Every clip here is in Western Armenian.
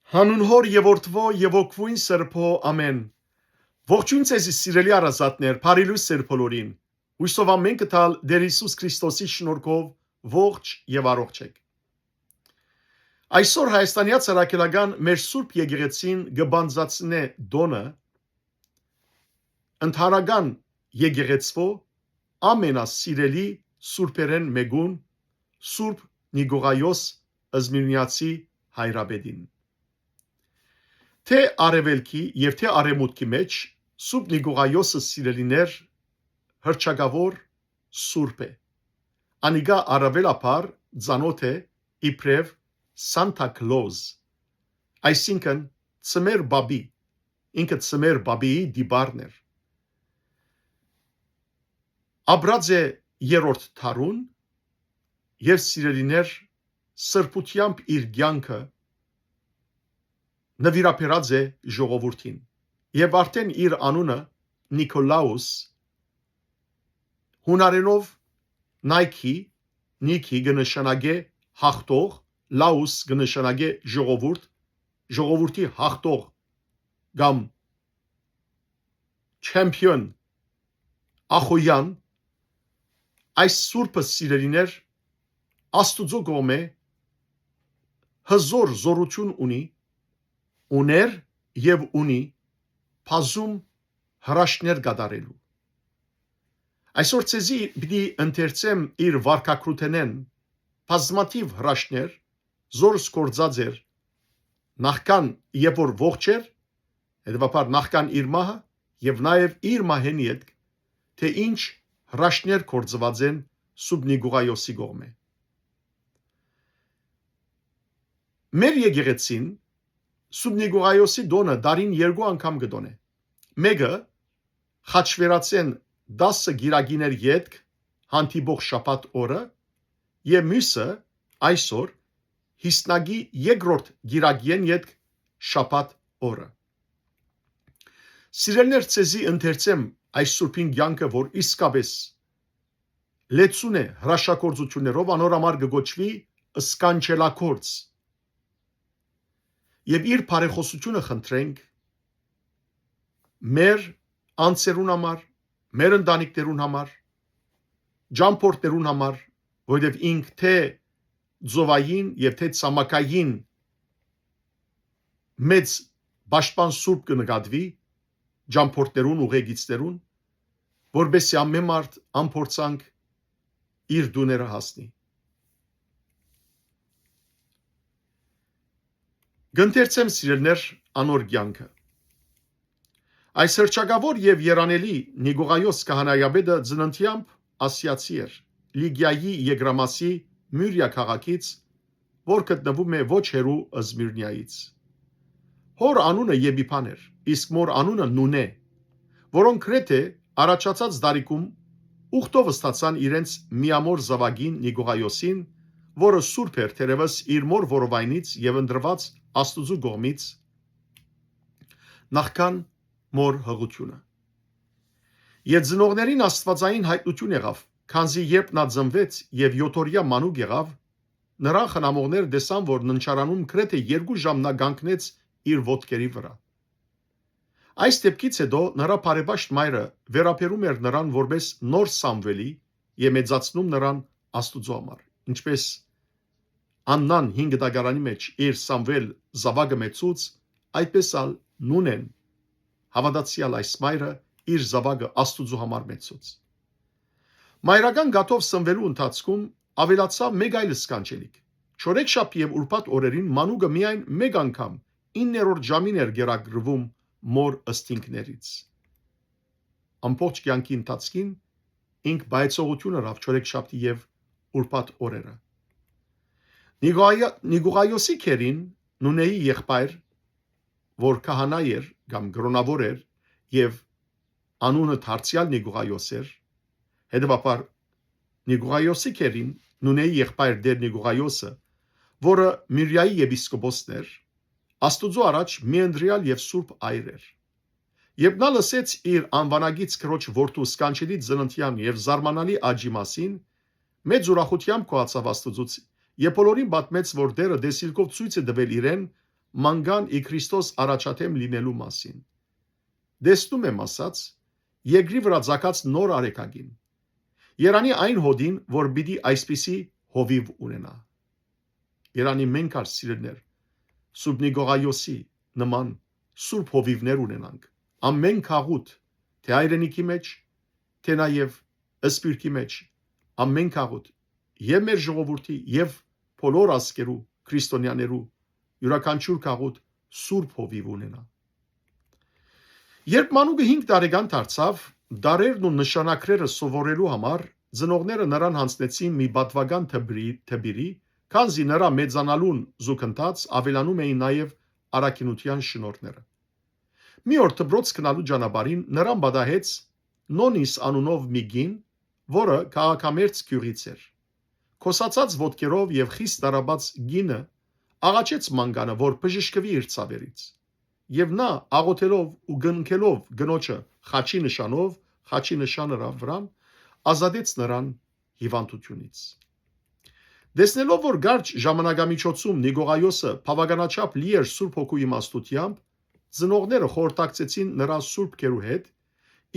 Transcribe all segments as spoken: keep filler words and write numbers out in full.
Հանուն Հօր եւ Որդւոյ եւ Հոգւոյն Սրբոյ, ամէն։ Ողջոյն ձեզի, սիրելի հարազատներ, բարի լոյս ձեր բոլորին։ Յուսով ամէն կը տալ Տէր Յիսուս Քրիստոսի շնորհքով ողջ եւ առողջ էք։ Այսօր Հայաստանեայ Առաքելական մեր Սուրբ Եկեղեցին կը բանձնեցնէ տօնը ընդհանրական եկեղեցւոյ ամենասիրելի սուրբերէն մէկուն, Սուրբ Նիկողայոս Զմիրնիացի հայրապետին։ Թէ արեւելքի եւ թէ արեւմուտքի մէջ Սուրբ Նիկողայոսը, սիրելիներ, հռչակաւոր սուրբ է։ Անիկա առաւելաբար ծանօթ է իբրեւ Սանթա Քլոզ, այսինքն՝ Ծմեր Պապի, ինքը Ծմեր Պապիի տիպարն էր։ Ապրած է երրորդ դարուն եւ, սիրելիներ, սրբութեամբ իր կեանքը նուիրաբերած է ժողովուրդին եւ արդէն իր անունը Նիկոլաուս, յունարէնով Նայքի, Նիքի կը նշանակէ յաղթող, լաուս կը նշանակէ ժողովուրդ, ժողովուրդի յաղթող կամ չեմփիոն, ախոյեան, այս սուրբը, սիրելիներ, Աստուծոյ կողմէ հզօր զօրութիւն ունի, ունէր եւ ունի բազում հրաշքներ կատարելու։ Այսօր ձեզի պիտի ընթերցեմ իր վարքագրութենէն բազմաթիւ հրաշքներ, զոր գործած էր նախքան, երբ որ ողջ էր, հետեւաբար նախքան իր մահը եւ նաեւ իր մահէն ետք, թէ ինչ հրաշքներ գործուած են Սուրբ Նիկողայոսի կողմէ։ Մեր եկեղեցին Սուրբ Նիկողայոսի տօնը տարին երկու անգամ կը տօնէ։ Մէկը Խաչվերացէն տասը կիրակիներ ետք հանդիպող շաբաթ օրը եւ միւսը այսօր, յիսնակի երկրորդ կիրակիէն ետք շաբաթ օրը։ Սիրելիներ, ձեզի ընթերցեմ այս սուրբին կեանքը, որ իսկապէս լեցուն է հրաշագործութիւններով, անոր համար կը կոչուի սքանչելագործ։ Եւ իր բարեխօսութիւնը խնդրենք մեր անձերուն համար, մեր ընտանիքներուն համար, ճամբորդներուն համար, որովհետեւ ինք թէ ծովային եւ թէ ցամաքային մեծ պաշտպան սուրբ կը նկատուի ճամբորդներուն, ուղեկիցներուն, որպեսզի ամէն մարդ անփորձանք իր տուները հասնի։ Կ'ընթերցեմ, սիրելիներ, անոր կեանքը։ Այս հռչակաւոր եւ երանելի Նիկողայոս քահանայապետը ծննդեամբ ասիացի էր, Լիգիայի Եգրամասի Մուրիա քաղաքից, որ գտնվում է ոչ հեռու Զմիրնիայից։ Հօր անունը Եպիփան էր, իսկ մօր անունը Նունէ, որոնք գրեթէ առաջացած տարիքում ուխտով ստացան իրենց միամոր զաւակին Նիկողայոսին, որը սուրբ էր թերեւս իր մօր որովայնից եւ ընտրուած Աստուծոյ կողմից նախքան մօր յղութիւնը։ Եւ ծնողներին աստուածային յայտնութիւն եղաւ, քանզի երբ նա ծնուեց եւ յոթօրեայ մանուկ եղաւ, նրան խնամողներ տեսան, որ ննջարանում գրեթէ երկու ժամ նա կանգնեց իր ոտքերի վրայ։ Այս դեպքից հետո նրա բարեպաշտ մայրը վերաբերում էր նրան որպէս նոր Սամուէլի եւ մեծացնում նրան Աստուծոյ համար, ինչպէս Աննան հինգ դագարանի մէջ իր Սամուէլ զաւակը մեծցուց, այդպէս ալ Նունէն, հաւատացեալ այս մայրը, իր զաւակը Աստուծոյ համար մեծցուց։ Մայրական կաթով սնվելու ընթացքում աւելացաւ մէկ այլ սքանչելիք։ Չորեքշաբթի եւ ուրբաթ օրերին մանուկը միայն մէկ անգամ իններորդ ժամին էր կերակրվում մօր սթինքներից։ Ամբողջ կեանքի ընթացքին ինք պայծողութիւն ըրաւ չորեքշաբթի եւ ուրբաթ օրերը։ Նիկողայ-, Նիկողայոսի քերին, Նունեի եղբայր, որ քահանայ էր կամ կրօնաւոր էր եւ անունը դարձեալ Նիկողայոս էր, հետեւաբար Նիկողայոսի քերին, Նունեի եղբայր Տէր Նիկողայոսը, որը Միրիայի եպիսկոպոսն էր, Աստուծոյ առաջ միընտրեալ եւ սուրբ այր էր։ Երբ նա լսեց իր անվանագից քրոջ որդու սքանչելի ծննդեան եւ զարմանալի աճի մասին, մեծ ուրախութեամբ գոհացաւ Աստուծոց եւ բոլորին պատմեց, որ Տէրը տեսիլքով ցոյց է տուել իրեն մանկան ի Քրիստոս առաջադեմ լինելու մասին։ Տեսնում եմ, ասաց, երկրի վրայ ծագած նոր արեգակին։ Երանի այն հօդին, որ պիտի այսպիսի հովիւ ունենայ։ Երանի մենք ալ, սիրելիներ, Սուրբ Նիկողայոսի նման սուրբ հովիւներ ունենանք։ Ամէն գաղութ, թէ հայրենիքի մէջ, թէ նաեւ սփիւռքի մէջ, ամէն գաղութ, եւ մեր ժողովուրդի, եւ բոլոր ազգերու, քրիստոնեաներու, իւրաքանչիւր գաղութ սուրբ հովիւ ունենայ։ Երբ մանուկը հինգ տարեկան դարձաւ, դարերն ու նշանագրերը սովորելու համար ծնողները նրան յանձնեցին մի պատուական դպրի-, դպիրի, քանզի նրա մեծանալուն զուգընթաց աւելանում էին նաեւ առաքինութեան շնորհները։ Մի օր դպրոց գնալու ճանապարհին նրան պատահեց Նոնիս անունով մի կին, որը քաղաքամերձ գիւղից էր։ Քոսացած ոտքերով եւ խիստ տառապած կինը աղաչեց մանկանը, որ բժշկուի իր ցաւերից։ Եւ նա, աղօթելով ու կնքելով կնոջը խաչի նշանով, խաչի նշանը ըրաւ վրան, ազատեց նրան հիւանդութիւնից։ Տեսնելով, որ կարճ ժամանակամիջոցում Նիկողայոսը բաւականաչափ լի էր Սուրբ Հոգու իմաստութեամբ, ծնողները խորհրդակցեցին նրա սուրբ գերու հետ,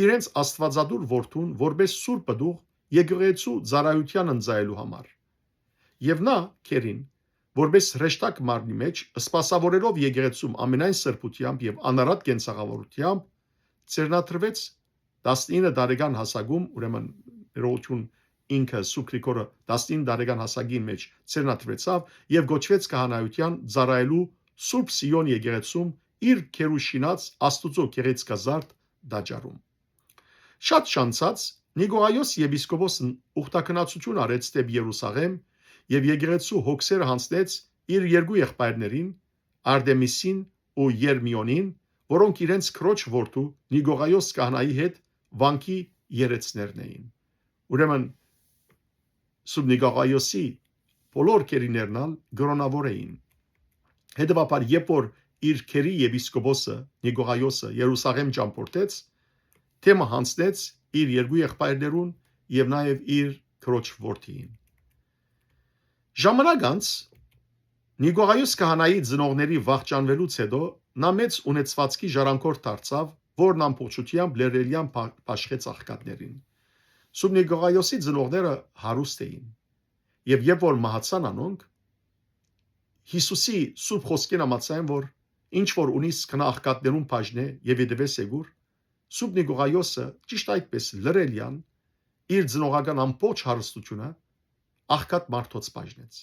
իրենց աստուածատուր որդուն որպէս սուրբ պտուղ եկեղեցու ծառայութեան ընծայելու համար։ Եւ նա, գերին, որպէս հրեշտակ մարմնի մէջ, սպասաւորելով եկեղեցում ամենայն սրբութեամբ եւ անարատ կենցաղաւորութեամբ, ձեռնադրուեց տասնինը տարեկան հասակում, ուրեմն, ներողություն, ինքը Սուրբ Գրիգորը տասնինը տարեկան հասակին մէջ ձեռնադրուեցաւ եւ կոչուեց քահանայութեան ծառայելու Սուրբ Սիոն եկեղեցում, իր գերու շինած Աստուծոյ գեղեցկազարդ տաճարում։ Շատ չանցած Նիկողայոս եպիսկոպոսն ուխտագնացութիւն արեց դէպ Երուսաղէմ եւ եկեղեցու հոգսերը յանձնեց իր երկու եղբայրներին, Արտեմիսին ու Երմիոնին, որոնք իրենց քրոջ որդու Նիկողայոս քահանայի հետ վանքի երեցներն էին։ Ուրեմն, Սուրբ Նիկողայոսի բոլոր գերիներն ալ կրօնաւոր էին։ Հետեւաբար, երբ որ իր գերի եպիսկոպոսը Նիկողայոսը Երուսաղէմ ճամբորդեց, թեմը յանձնեց իր երկու եղբայրներուն եւ նաեւ իր քրոջ որդիին։ Ժամանակ անց Նիկողայոս քահանայի ծնողների վախճանուելուց յետոյ, նա մեծ ունեցուածքի ժառանգորդ դարձաւ, որն ամբողջութեամբ լեռնելեան փա-, փաշխեց աղքատներին։ Սուրբ Նիկողայոսի ծնողները հարուստ էին, եւ երբ որ մահացան անոնք, Յիսուսի սուրբ խօսքին համաձայն, որ «Ինչ որ ունիս, գնա աղքատներուն բաժնէ եւ ետեւէս եկուր», Սուրբ Նիկողայոսը ճիշդ այդպես լռելեան իր ծնողական ամբողջ հարստութիւնը աղքատ մարդոց բաժնեց։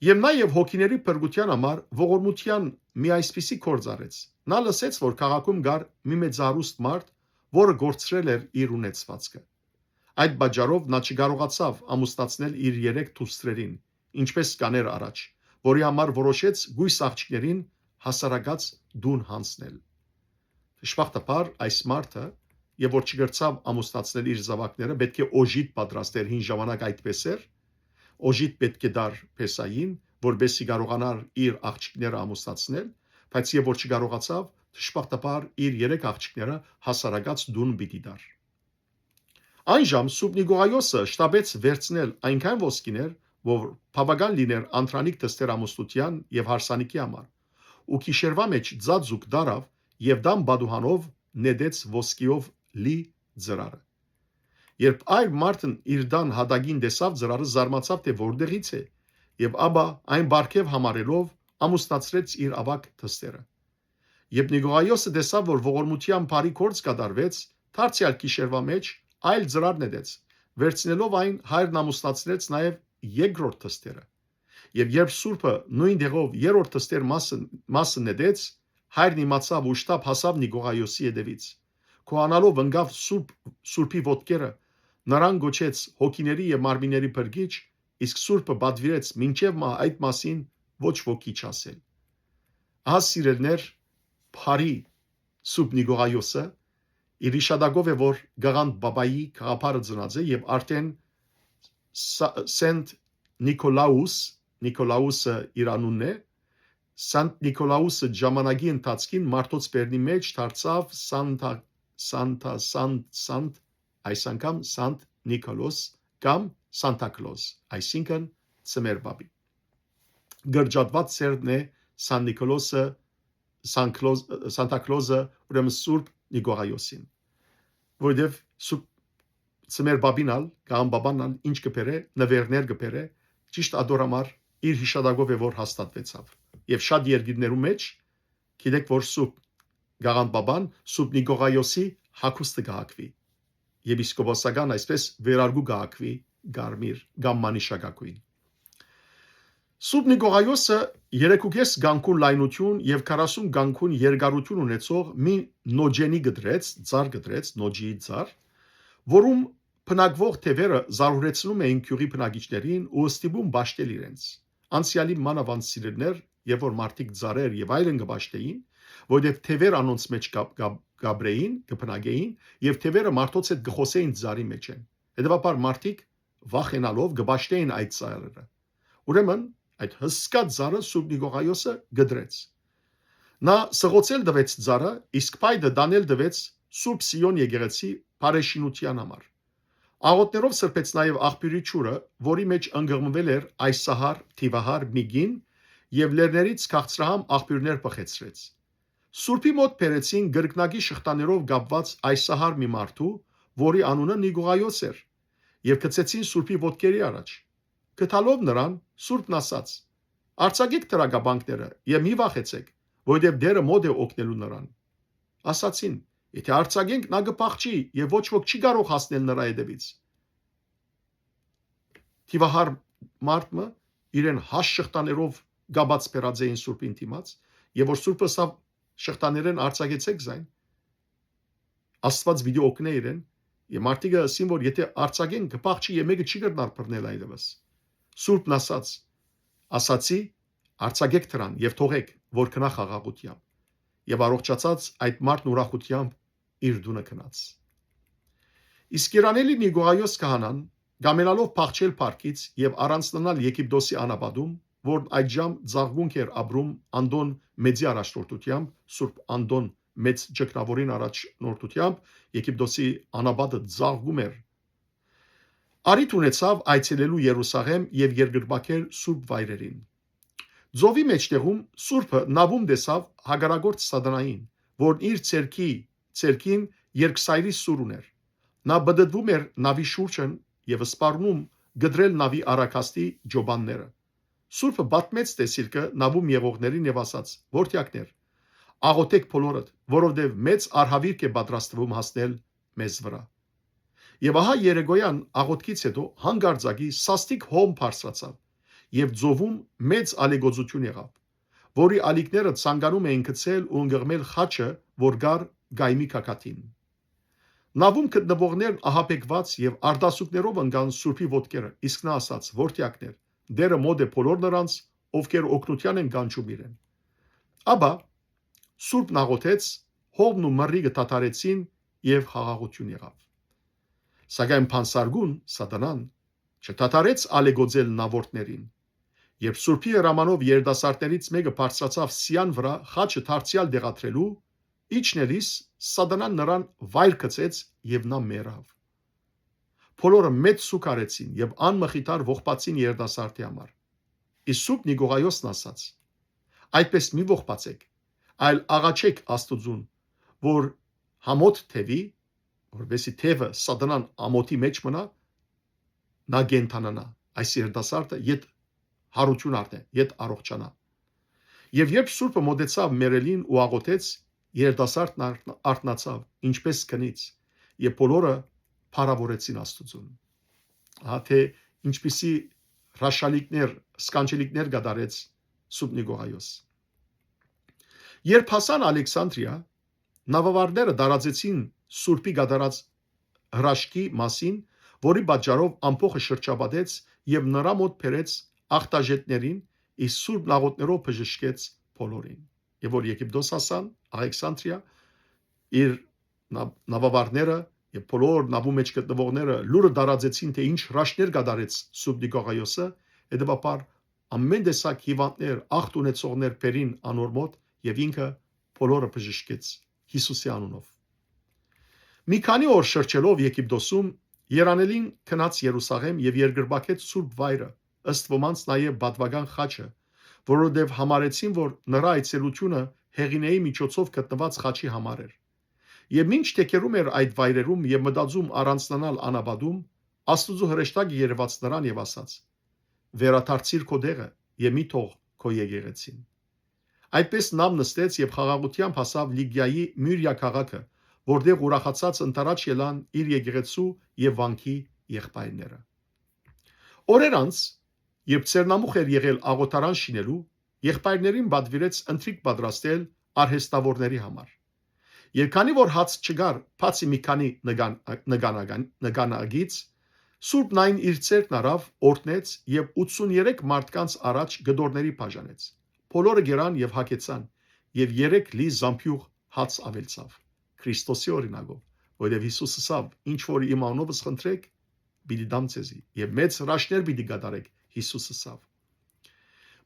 Եւ նաեւ հոգիների փրկութեան համար ողորմութեան մի այսպիսի գործ արեց։ Նա լսեց, որ քաղաքում կար մի մեծարուստ մարդ, որը կորցրել էր իր ունեցվածքը։ Այդ պատճառով նա չկարողացաւ ամուսնացնել իր երեք դուստրերին, ինչպես կաներ առաջ, որի համար որոշեց կոյս աղջիկներին հասարակաց տուն յանձնել։ Դժբախտաբար, այս մարդը, երբ որ չկրցաւ ամուսնացնել իր զաւակները, պէտք է օժիտ պատրաստեր, հին ժամանակ այդպես էր, օժիտ պէտք է տար փեսային, որպեսզի կարողանար իր աղջիկները ամուսնացնել, բայց երբ որ չկարողացաւ, դժբախտաբար իր երեք աղջիկները հասարակաց տուն պիտի տար։ Այն ժամ Սուրբ Նիկողայոսը շտապեց վերցնել այնքան ոսկիներ, որ բաւական լիներ անդրանիկ դստեր ամուսնութեան եւ հարսանիքի համար, ու գիշերուայ մէջ ձաձուկ տարաւ եւ տան պատուհանով նետեց ոսկիով լի ծրարը։ Երբ այր մարդն իր տան յատակին տեսաւ ծրարը, զարմացաւ, թէ որտեղից է, եւ ապա այն պարգեւ համարելով ամուսնացրեց իր աւագ դստերը։ Երբ Նիկողայոսը տեսաւ, որ ողորմութեան բարի գործ կատարուեց, դարձեալ գիշերուայ մէջ այլ ծրար նետեց, վերցնելով այն, հայրն ամուսնացրեց նաեւ երկրորդ դստերը։ Եւ երբ սուրբը նոյն տեղով երրորդ դստեր մասը, մասը նետեց, հայրն իմացաւ ու շտապ հասաւ Նիկողայոսի ետեւից։ Քոհանալով ընկաւ սուրբ, սուրբի ոտքերը, նրան կոչեց հոգիների եւ մարմինների փրկիչ, իսկ սուրբը պատուիրեց մինչեւ մահ այդ մասին ոչ ոքի չասել։ Ահա, սիրելիներ, բարի Սուրբ Նիկողայոսը իր իշատակով է, որ Գաղանդ Բաբայի գաղափարը ծնած է, եւ արդեն Սա-, Սենտ Նիկոլաուս, Նիկոլաուսը իր անունն է, Սանտ Նիկոլաուսը ժամանակի ընթացքին մարդոց բերնի մէջ դարձաւ Սանտա, Սանտա, Սանտ, Սանտ, այս անգամ Սանտ Նիկոլոս կամ Սանտա Կլոս, այսինքն՝ Ծմեր Բաբի։ Կրճատուած սերն է Սան Նիկոլոսը, Սան Քլոզ-, Սանտա Քլոզը, ուրեմն Սուրբ Նիկողայոսին։ Որովհետեւ Սուրբ Ծմեր Պապին ալ, Կաղան Պապան ալ ինչ կը բերէ, նուէրներ կը բերէ, ճիշդ ատոր համար իր յիշատակով է որ հաստատուեցաւ։ Եւ շատ երկիրներու մէջ գիտեք որ Սուրբ Կաղան Պապան Սուրբ Նիկողայոսի հագուստը կը հագուի, եպիսկոպոսական այսպես վերարկու կը հագուի կարմիր կամ մանիշակագոյն։ Սուրբ Նիկողայոսը երեքուկես կանգուն լայնութիւն եւ քառասուն կանգուն երկարութիւն ունեցող մի նոճենի կտրեց, ձար կտրեց, նոճիի ձար, որուն բնակվող թեւերը զարհուրեցնում էին գիւղի բնակիչներին ու ստիպում պաշտել իրենց։ Անցեալի մանաւանդ սիրելիներ, երբ որ մարդիկ ձարեր եւ այլն կը պաշտէին, որովհետեւ թեւեր անոնց մէջ կապ-, կապ-, կաբրէին, կը բնակէին եւ թեւերը մարդոց հետ կը խօսէին ձարի մէջէն։ Հետեւաբար մարդիկ վախենալով կը պաշտէին այդ ձարերը։ Ուրեմն այդ հսկայ ձարը Սուրբ Նիկողայոսը կտրեց։ Նա սղոցել տուեց ձարը, իսկ փայտը տանել տուեց Սուրբ Սիոն եկեղեցի բարեշինութեան համար։ Աղօթներով սրբեց նաեւ աղբիւրի ջուրը, որի մէջ ընկղմուել էր այսահար, թիվահար մի կին, եւ լեռներից քաղցրահամ աղբիւրներ բխեցրեց։ Սուրբի մօտ բերեցին կրկնակի շղթաներով կապուած այսահար մի մարդու, որի անունը Նիկողայոս էր, եւ գցեցին Սուրբի ոտքերի առաջ։ Գտալով նրան, Սուրբն ասաց. «Արձակէք դրակապանքները եւ մի վախեցէք, որովհետեւ Տէրը մօտ է օգնելու նրան»։ Ասացին. «Եթէ արձակենք, նա կը փախչի եւ ոչ ոք չի կարող հասնել նրա հետեւից»։ Թիվահար մարդ մը իրեն հաս շղթաներով կապած բերած էին Սուրբին դիմաց, եւ որ Սուրբը ըսաւ. «Շղթաներէն արձակեցէք զայն»։ Աստուած պիտի օգնէ իրեն, եւ մարդիկը ըսին որ եթէ արձակեն կը փախչի եւ մէկը չի կրնար բռնել այլեւս։ Սուրբն ասաց. «Ասացի, արձակէք դրան եւ թողէք, որ գնայ խաղաղութեամբ»։ Եւ առողջացած այդ մարդն ուրախութեամբ իր տունը գնաց։ Իսկ Երանելի Նիկողայոս քահանան, կամենալով փախչել փառքից եւ առանձնանալ Եգիպտոսի անապատում, որն այդ ժամ ձաղկունք էր ապրում Անտոն Մեծի առաջնորդությամբ, Սուրբ Անտոն Մեծ Ճգնաւորին առաջնորդությամբ, Եգիպտոսի անապատը ձաղկում էր, առիթ ունեցաւ այցելելու Երուսաղեմ եւ երկրպագել սուրբ վայրերին։ Ծովի մէջտեղում Սուրբը նաւում տեսաւ հակառակորդ Սատանային, որն իր ցերկի, ցերկին երկսայրի սուր ունէր։ Նա պտտվում էր նաւի շուրջն եւ սպառնում կտրել նաւի առագաստի ջոպանները։ Սուրբը պատմեց տեսիլքը նաւում եղողներին եւ ասաց. «Որդեակներ, աղօթէք բոլորդ, որովհետեւ մեծ արհաւիրք է պատրաստվում հասնել մեզ վրայ»։ Եւ ահա երեկոյան աղօթքից հետո հանկարծակի սաստիկ հոմ բարձրացաւ եւ ծովում մեծ ալեգոծութիւն եղաւ, որի ալիքները ցանկանում էին գցել ու ընկղմել խաչը, որ կար կայմի գագաթին։ Նաւում գտնուողներն ահաբեկուած եւ արտասուքներով ընկան Սուրբի ոտքերը, իսկ նա ասաց. «Որդեակներ, Տէրը մօտ է բոլոր նրանց, ովքեր օգնութեան են կանչում իրեն»։ Ապա Սուրբն աղօթեց, հովն ու մռիկը դադարեցին եւ խաղաղութիւն եղաւ։ Սակայն բանսարկուն Սատանան չդադարեց ալեգոծել նավորդներին։ Երբ Սուրբի հրամանով երիտասարդներից մէկը բարձրացաւ սիան վրայ խաչը դարձեալ տեղադրելու, իջնելիս Սատանան նրան վայր գցեց եւ նա մեռաւ։ Բոլորը մեծ սուգ առեցին եւ անմխիթար ողբացին երիտասարդի համար։ Իսկ Սուրբ Նիկողայոսն ասաց. «Այդպես մի ողբացեք, այլ աղաչեք Աստուծուն, որ Համոտ թեւի, որպեսզի թևը Սատանան Ամոթի մէջ մնայ, նա կենդանանայ, այս երիտասարդը ետ յարութիւն առնէ, ետ առողջանայ»։ Եւ երբ Սուրբը մօտեցաւ մեռելին ու աղօթեց, երիտասարդն արթ-, արթնացաւ, ինչպես քնից, եւ բոլորը փառաւորեցին Աստուծուն։ Ահա թե ինչպիսի հրաշալիքներ, սքանչելիքներ կատարեց Սուրբ Նիկողայոս։ Երբ հասան Ալեքսանդրիա, նավավարները տարածեցին Սուրբի կատարած հրաշքի մասին, որի պատճառով ամբոխը շրջապատեց եւ նրա մօտ բերեց ախտաժետներին, իսկ Սուրբն աղօթներով բժշկեց բոլորին։ Եւ որ Եգիպտոս հասան, Ալեքսանդրիա, իր նա-, նավավարները եւ բոլոր նավու մէջ գտնուողները լուրը տարածեցին, թե ինչ հրաշքներ կատարեց Սուրբ Նիկողայոսը, հետեւաբար ամեն տեսակ հիւանդներ, ախտ ունեցողներ բերին անոր մօտ եւ ինքը բոլորը բժշկեց Յիսուսի անունով։ Մի քանի օր շրջելով Եգիպտոսում, Երանելին գնաց Երուսաղեմ եւ երկրպագեց Սուրբ Վայրը, ըստ ոմանց նաեւ պատուական խաչը, որովհետեւ համարեցին, որ նրա այցելութիւնը Հեղինէի միջոցով գտնուած խաչի համար էր։ Եւ մինչ թեքերում էր այդ վայրերում եւ մտածում առանձնանալ անապատում, Աստուծոյ հրեշտակը երեւաց նրան եւ ասաց. «Վերադարձիր քո տեղը եւ մի թող քո եկեղեցին»։ Այդպէս նավ նստեց եւ խաղաղութեամբ հասաւ Լիգիայի Մուրիա քաղաքը, որտեղ ուրախացած ընդառաջ ելան իր եկեղեցու եւ վանքի եղբայրները։ Օրեր անց, երբ ձեռնամուխ էր եղել աղօթարան շինելու, եղբայրներին պատուիրեց ընթրիք պատրաստել արհեստաւորների համար։ Եւ քանի որ հաց չկար, բացի մի քանի նկան-, նկանական-, նկանակից, Սուրբն այն իր ձեռքն առաւ, օրհնեց եւ ութսուններեք մարդկանց առաջ կտորների բաժանեց։ Բոլորը կերան եւ հագեցան, եւ երեք լի զամբիւղ հաց աւելցաւ։ Քրիստոսի օրինակով, որովհետեւ Յիսուս ըսաւ. «Ինչ որ իմ անունովս խնդրէք, պիտի տամ ձեզի, եւ մեծ հրաշքներ պիտի կատարէք», Յիսուս ըսաւ։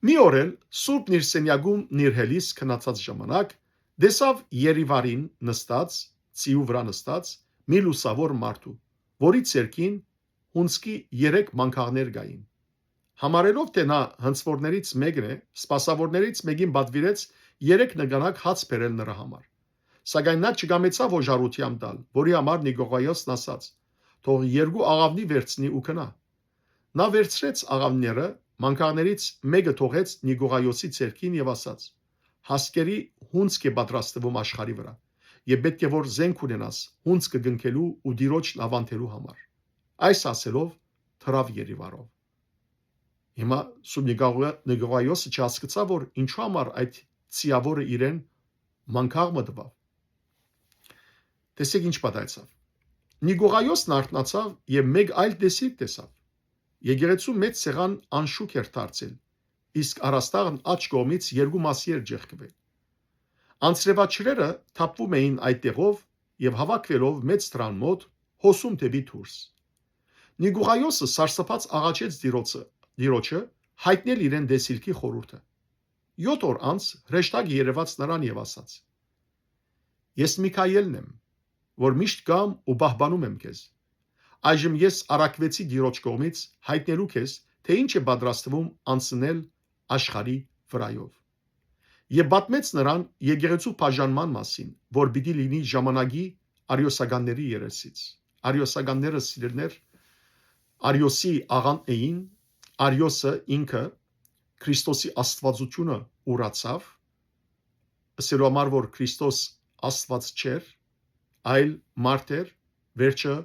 Մի օր էլ Սուրբն իր սենեակում նիրհելիս քնացած ժամանակ, տեսաւ երիվարին նստած, ծիու վրայ նստած, մի լուսաւոր մարդու, որի ձեռքին հունձքի երեք մանկաղներ կային։ Համարելով, թէ նա հնձուորներից մեկն է, սպասաւորներից մէկին պատուիրեց երեք նկանակ հաց բերել նրա համար։ Սակայն նա չկամեցաւ օժարութեամբ տալ, որի համար Նիկողայոսն ասաց. «Թող երկու աղաւնի վերցնի ու գնայ»։ Նա վերցրեց աղաւնները, մանկաղներից մէկը թողեց Նիկողայոսի ձեռքին եւ ասաց. «Հասկերի հունձք է պատրաստվում աշխարհի վրայ, եւ պէտք է որ զէնք ունենաս հունձքը կնքելու ու Տիրոջն աւանդելու համար»։ Այս ասելով՝ թռաւ երիվարով։ Հիմա Սուրբ Նիկողա-, Նիկողայոսը չհասկցաւ, որ ինչու համար այդ ծիաւորը իրեն մանկաղ մը տուաւ։ Տեսեք ինչ պատահեցաւ։ Նիկողայոսն արթնացաւ եւ մէկ այլ տեսիլք տեսաւ։ Եկեղեցու մեծ սեղան անշուք էր դարձել, իսկ առաստաղն աջ կողմից երկու մասի էր ճեղքվել։ Անձրեվաջրերը թափվում էին այդ տեղով եւ հավաքվելով մեծ դրան մօտ՝ հոսում դէպի դուրս։ Նիկողայոսը սարսափած աղաչեց Տիրոջը, Տիրոջը՝ յայտնել իրեն տեսիլքի խորհուրդը։ Յոթ օր անց հրեշտակը երեւաց նրան եւ ասաց. «Ես Միքայելն եմ, որ միշտ կամ ու պահպանում եմ քեզ։ Այժմ ես առաքուեցի Տիրոջ կողմից յայտնելու քեզ, թէ ինչ է պատրաստվում անցնել աշխարհի վրայով»։ Եւ պատմեց նրան եկեղեցու բաժանման մասին, որ պիտի լինի ժամանակի արիոսականների երեսից։ Արիոսականները, սիրելիներ, Արիոսի աղան էին, Արիոսը ինքը Քրիստոսի աստվածությունը ուրացաւ, ըսելու համար, որ Քրիստոս Աստված չէր, այլ մարդ էր, վերջը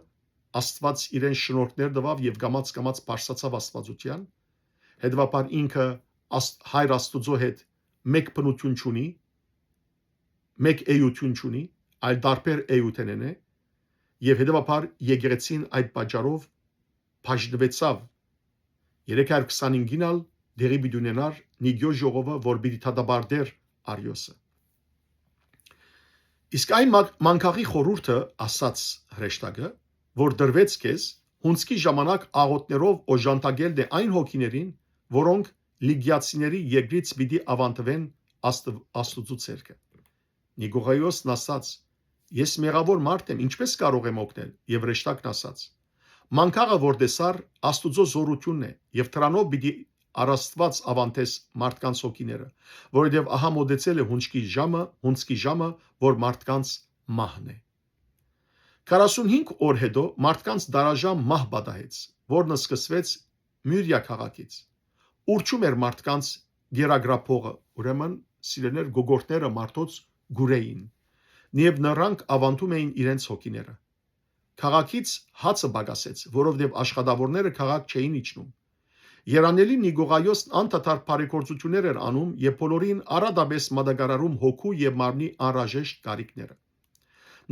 Աստված իրեն շնորհքներ տուաւ եւ կամաց-կամաց բարձրացաւ աստվածության, հետեւաբար ինքը Աստ-, Հայր Աստուծոյ հետ մէկ բնություն չունի, մէկ էություն չունի, այլ տարբեր էութենէն է, եւ հետեւաբար եկեղեցին այդ պատճառով բաժնուեցաւ։ Երեք հարյուր քսանհինգին ալ տեղի պիտի ունենար Նիկիոյ ժողովը, որ պիտի դատապարտէր Արիոսը։ Իսկ այն մակ-, մանկաղի խորհուրդը, ասաց հրեշտակը, որ տրուեց քեզ, հունձքի ժամանակ աղօթներով օժանդակելն է այն հոգիներին, որոնք լիգիացիների երկրից պիտի աւանդվեն Աստվ-, Աստուծոյ ձեռքը։ Նիկողայոսն ասաց. «Ես մեղաւոր մարդ եմ, ինչպէս կարող եմ օգնել»։ Եւ հրեշտակն ասաց. «Մանկաղը որ տեսար, Աստուծոյ զօրութիւնն է, եւ դրանով պիտի առաստված աւանդես մարդկանց հոգիները, որովհետեւ ահա մօտեցել է հունձքի ժամը, հունձքի ժամը, որ մարդկանց մահն է»։ Քառասունհինգ օր հետո մարդկանց դարաժամ մահ պատահեց, որն սկսվեց Մուրիա քաղաքից։ Ուռչում էր մարդկանց գերագրափողը, ուրեմն, սիրելիներ, գոգորտները մարդոց կուրեին, եւ նրանք աւանդում էին իրենց հոգիները։ Քաղաքից հացը պակասեց, որովհետեւ աշխատաւորները քաղաք չէին իջնում։ Երանելի Նիկողայոսն անդադար բարեգործութիւններ էր անում եւ բոլորին առատապէս մատակարարում հոգու եւ մարմնի անհրաժեշտ կարիքները։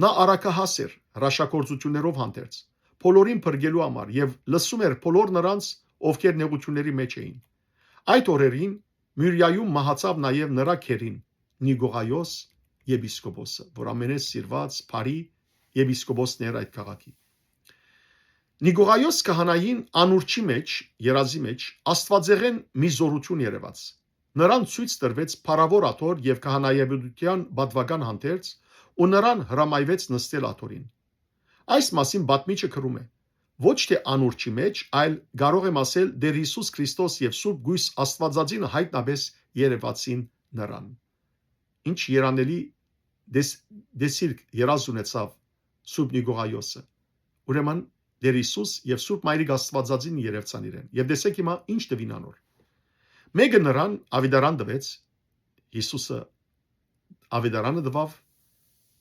Նա առակահաս էր հրաշագործութիւններով հանդերձ, բոլորին փրկելու համար, եւ լսում էր բոլոր նրանց, ովքեր նեղութիւնների մէջ էին։ Այդ օրերին Մուրիայում մահացաւ նաեւ նրա քերին Նիկողայոս եպիսկոպոսը, որ ամենէս սիրուած, բարի եպիսկոպոսն էր այդ քաղաքի։ Նիկողայոս քահանային անուրջի մէջ, երազի մէջ, աստուածեղէն մի զօրութիւն երեւաց։ Նրան ցոյց տրուեց փառաւոր աթոռ եւ քահանայապետութեան պատուական հանդերձ ու նրան հրամայուեց նստել աթոռին։ Այս մասին պատմիչը գրում է. «Ոչ թէ անուրջի մէջ, այլ կարող եմ ասել Տէր Յիսուս Քրիստոս եւ Սուրբ Կոյս Աստուածածինը յայտնապէս երեւացին նրան։ Ինչ երանելի դես-, դեսիրք երազ ունեցաւ Սուրբ Նիկողայոսը։ Ուրեմն Տեր Յիսուս եւ Սուրբ Մայրիկ Աստուածածին երեւցան իրեն։ Եւ տեսեք հիմա ինչ տուին անոր։ Մէկը նրան աւետարան տուեց, Յիսուսը աւետարանը տուաւ,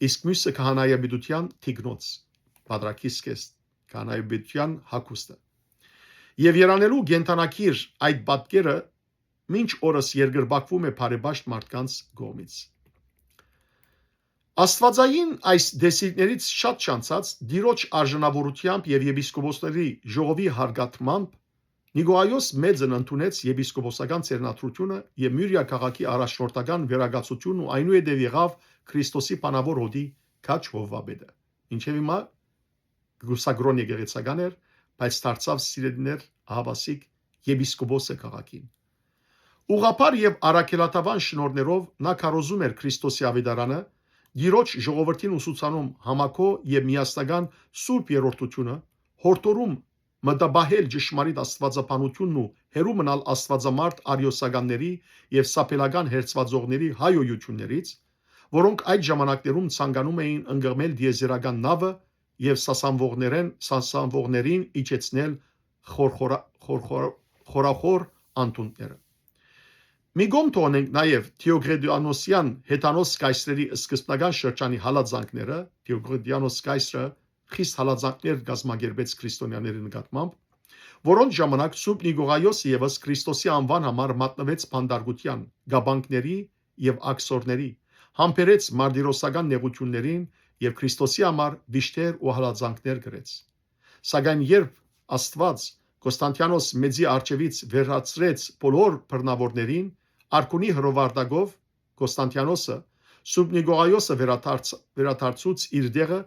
իսկ միւսը քահանայապետութեան թիկնոց, պատրակիս քեզ քահանայապետութեան հագուստը։ Եւ երանելու կենդանակիր այդ պատկերը մինչ օրս երկրպագուում է բարեպաշտ մարդկանց կողմից։ Աստուածային այս դեսիլներից շատ չանցած, Տիրոջ արժանավորությամբ եւ եպիսկոպոսների ժողովի հարգատմամբ Նիկողայոս Մեծն ընդունեց եպիսկոպոսական ձեռնադրությունը եւ Միւրիա քաղաքի առաջնորդական վերակացությունն ու այնուհետեւ եղաւ Քրիստոսի բանաւոր հոդի քաջ հովուապետը։ Մինչեւ հիմա կուսակրոն եկեղեցական էր, բայց դարձաւ սիրելիներ ահավասիկ եպիսկոպոսը քաղաքին։ Ուղղափառ եւ առաքելատավան շնորհներով նա քարոզում էր Քրիստոսի աւետարանը, Տիրոջ ժողովրդին ուսուցանում համակո եւ միասնական սուրբ երրորդությունը, յորդորում մտաբահել ճշմարիտ աստուածաբանությունն ու հեռու մնալ աստուածամարդ արիոսականների եւ սաբելական հերձուածողների հայոյություններից, որոնք այդ ժամանակներում ցանկանում էին ընկղմել դիեզերական նաւը եւ սասանվողներեն-, սասանվողներին իջեցնել խորխորա-, խորխոր-, խորախոր անդունդները։ Մի կողմ թողնենք նաեւ Դիոկլետիանոսեան հեթանոս կայսրերի սկզբնական շրջանի հալածանքները, Դիոկլետիանոս կայսրը խիստ հալածանքներ կազմակերպեց քրիստոնյաների նկատմամբ, որոնց ժամանակ Սուրբ Նիկողայոս եւս Քրիստոսի անուան համար մատնուեց բանտարկութեան, կապանքների եւ աքսորների, համբերեց մարտիրոսական նեղութիւններին եւ Քրիստոսի համար վիշտեր ու հալածանքներ կրեց։ Սակայն երբ Աստուած Կոստանտիանոս Մեծի առջեւից վերացրեց բոլոր բռնաւորներին, արքունի հրովարտակով Կոստանտիանոսը Սուրբ Նիկողայոսը վերադարձ-, վերադարձուց իր դեղը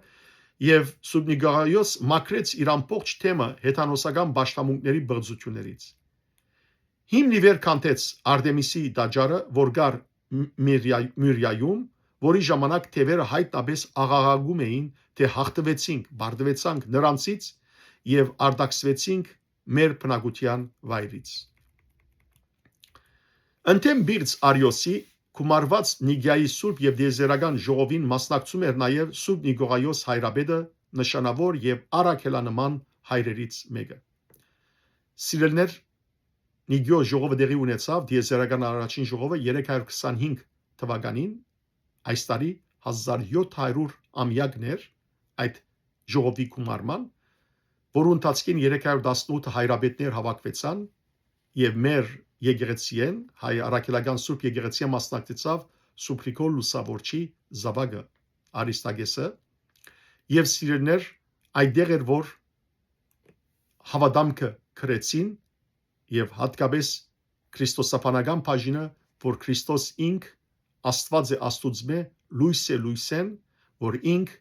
եւ Սուրբ Նիկողայոս մաքրեց իր ամբողջ թեմը հեթանոսական պաշտամունքների բղծություններից։ Հիմն ի վեր քանդեց Արտեմիսի տաճարը, որ կար Մ-, Միրիա-, Մուրիայում, որի ժամանակ թեւերը հայտնաբես աղաղակում էին, թե «Հաղթուեցինք, պարտուեցանք նրանցից եւ արտաքսուեցինք մեր բնակության վայրից»։ Ընդդեմ Բիրծ Արիոսի գումարված Նիկիայի Սուրբ եւ Տիեզերական ժողովին մասնակցում էր նաեւ Սուրբ Նիկողայոս հայրապետը, նշանաւոր եւ առաքելանման հայրերից մէկը։ Սիրելիներ, Նիկիոյ ժողովը տեղի ունեցաւ, Տիեզերական առաջին ժողովը երեք հարյուր քսանհինգ թվականին, այս տարի հազար յոթ հարյուր ամեակն էր այդ ժողովի գումարման, որու ընթացքին երեք հարյուր տասնութ հայրապետներ հաւաքուեցան եւ մեր եկեղեցիէն, հայ առաքելական Սուրբ Եկեղեցիէն մասնակցեցաւ Սուբրիգոր լուսաւորչի զաւակը, Արիստակեսը, եւ սիրելիներ, այդտեղ էր, որ հաւատամքը կրեցին եւ յատկապէս քրիստոսաբանական բաժինը, որ Քրիստոս ինք Աստուած է Աստուծմէ, լոյս է լոյսէն, որ ինք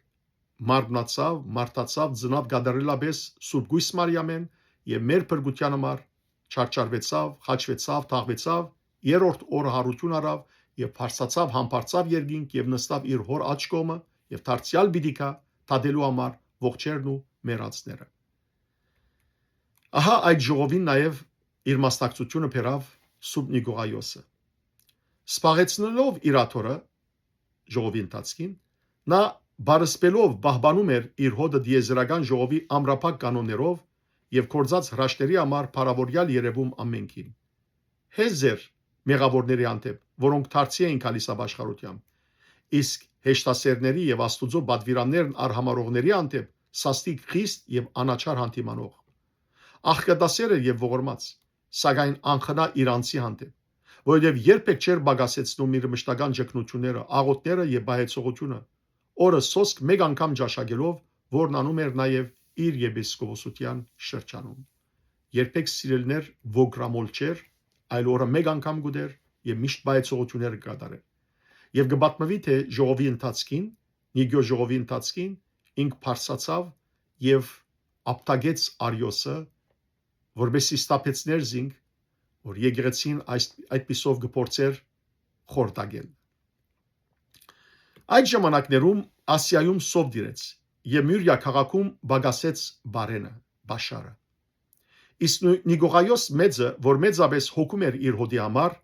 մարմնացաւ, մարդացաւ, ծնաւ կատարելապէս Սուրբ Կոյս Մարիամէն եւ մեր փրկութեան համար չարչարուեցաւ, խաչուեցաւ, թաղուեցաւ, երրորդ օրը յարութիւն առաւ եւ բարձրացաւ, համբարձաւ երկինք եւ նստաւ իր հօր աջ կողմը եւ դարձեալ պիտի գայ դատելու համար ողջերն ու մեռածները։ Ահա այդ ժողովին նաեւ իր մասնակցությունը բերաւ Սուրբ Նիկողայոսը։ Սպաղեցնելով իր աթոռը ժողովի ընթացքին, նա բարսպելով պահպանում էր իր հօդը դիեզերական ժողովի ամրապակ կանոններով եւ գործած հրաշքների համար փառաւորեալ երեւում ամենքին։ Հեզ էր մեղաւորների հանդէպ, որոնք դարձի էին գալիս ապաշխարութեան, իսկ հեշտասերների եւ Աստուծոյ պատուիրաններն արհամարողների հանդէպ սաստիկ խիստ եւ անաչառ հանդիմանող։ Աղքատասեր էր եւ ողորմած, սակայն անխնայ իր անձի հանդէպ, որովհետեւ երբեք չէր պակասեցնում իր մշտական ճգնութիւնները, աղօթքները եւ պահեցողությունը։ Օրը սոսկ մէկ անգամ ճաշակելով, որն անում էր նաեւ իր եպիսկոպոսութեան շրջանում։ Երբեք, սիրելիներ, ոգրամոլ չէր, այլ օրը մէկ անգամ կ'ուտէր եւ միշտ պահեցողութիւններ կը կատարէր։ Եւ կը պատմուի, թէ ժողովի ընթացքին, Նիկիոյ ժողովի ընթացքին ինք բարձրացաւ եւ ապտակեց Արիոսը, որպեսզի սթափեցներ զինք, որ եկեղեցին այս, այդպիսով կը փորձէր խորտակել։ Այդ ժամանակներում Ասիայում սով տիրեց եւ Մուրիա քաղաքում պակասեց բարենը, պաշարը։ Իսկ Նի-, Նիկողայոս Մեծը, որ մեծապէս հոգում էր իր հօդի համար,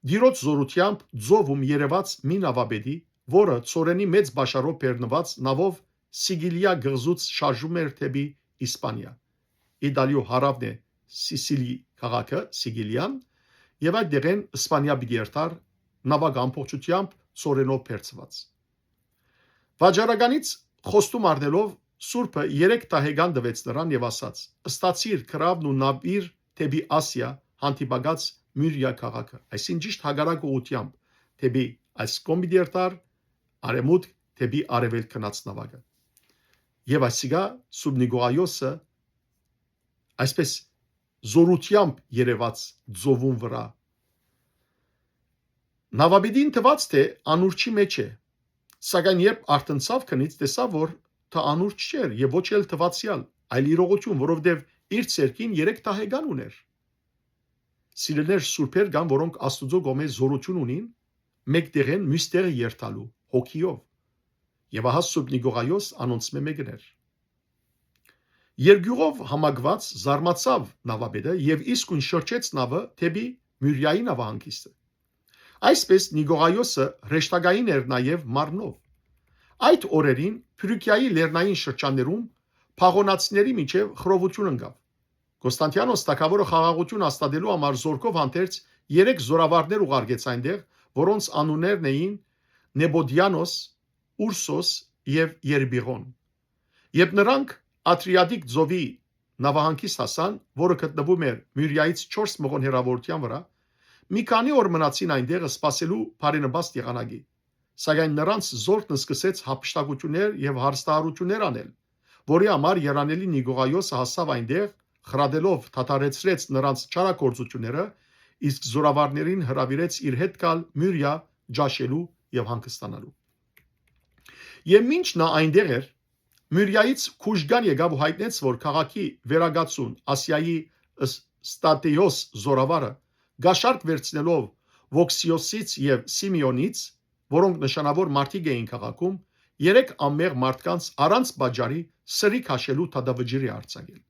Տիրոջ զօրութեամբ ծովում երեւած մի նաւապետի, որը ծորենի մեծ պաշարով բեռնուած նաւով Սիգիլիա կղզուց շարժում էր դէպի Իսպանիա։ Իտալիոյ հարաւն է Սիսիլի քաղաքը, Սիգիլիան, եւ այդ դեղեն Իսպանիա պիտի երթար նաւակ ամբողջութեամբ ծորենով բերցուած։ Վաճառականից խոստում առնելով, Սուրբը երեք դահեկան տուեց նրան եւ ասաց. «Ստացիր քրաւն ու նավիր դէպի Ասիա հանդիպակաց Մուրիա քաղաքը», այսինքն ճիշտ հակառակ ուղղութեամբ, դէպի այս կողմ պիտի երթար, արեւմուտք, դէպի արեւելք գնաց նաւակը։ Եւ այսիկա Սուրբ Նիկողայոսը այսպես զօրութեամբ երեւած ծովուն վրայ։ Նաւապետին թուաց թէ անուրջի մէջ է, սակայն երբ արթնցաւ քնից, տեսաւ որ թ- անուրջ չէր եւ ոչ էլ թուացեալ, այլ իրողութիւն, որովհետեւ իր ձեռքին երեք դահեկան ունէր։ Սիրելիներ, սուրբեր կան, որոնք Աստուծոյ կողմէ զօրութիւն ունին, մէկ տեղէն միւս տեղը երթալու հոգիով։ Եւ ահա Սուրբ Նիկողայոս անոնցմէ մէկն էր։ Երկիւղով համակուած զարմացաւ նաւապետը եւ իսկոյն շրջեց նավը դէպի Մուրիայի նավահանգիստը։ Այսպէս Նիկողայոսը հրեշտակային էր նաեւ մարմնով։ Այդ օրերին Փրուկիայի լեռնային շրջաններում փաղոնացիների միջեւ խռովութիւն ընկաւ։ Կոստանտիանոս թագաւորը խաղաղութիւն հաստատելու համար զօրքով հանդերձ երեք զօրավարներ ուղարկեց այնտեղ, որոնց անուններն էին Նեպոդիանոս, Ուրսոս եւ Երբիղոն։ Երբ նրանք Ադրիատիկ ծովի նավահանգիստ հասան, որը գտնվում էր Մուրիայից չորս մղոն հեռաւորութեան վրայ, մի քանի օր մնացին այնտեղ սպասելու բարենպաստ եղանակի։ Սակայն նրանց զօրքն սկսեց հափշտակութիւններ եւ հարստահարութիւններ անել, որի համար երանելի Նիկողայոսը հասաւ այնտեղ, խրատելով դադարեցրեց նրանց չարագործութիւնները, իսկ զօրավարներին հրաւիրեց իր հետ գալ Մուրիա ճաշելու եւ հանգստանալու։ Եւ մինչ նա այնտեղ էր, Մուրիայից Քուժգան եկաւ ու յայտնեց, որ քաղաքի վերակացուն Ասիայի Ս- Ստատեոս զօրավարը, գաշարք վերցնելով Վոքսիոսից եւ Սիմեոնից, որոնք նշանաւոր մարդիկ էին քաղաքում, երեք անմեղ մարդկանց առանց պատճառի սրի քաշելու դատավճիռ է արձակել։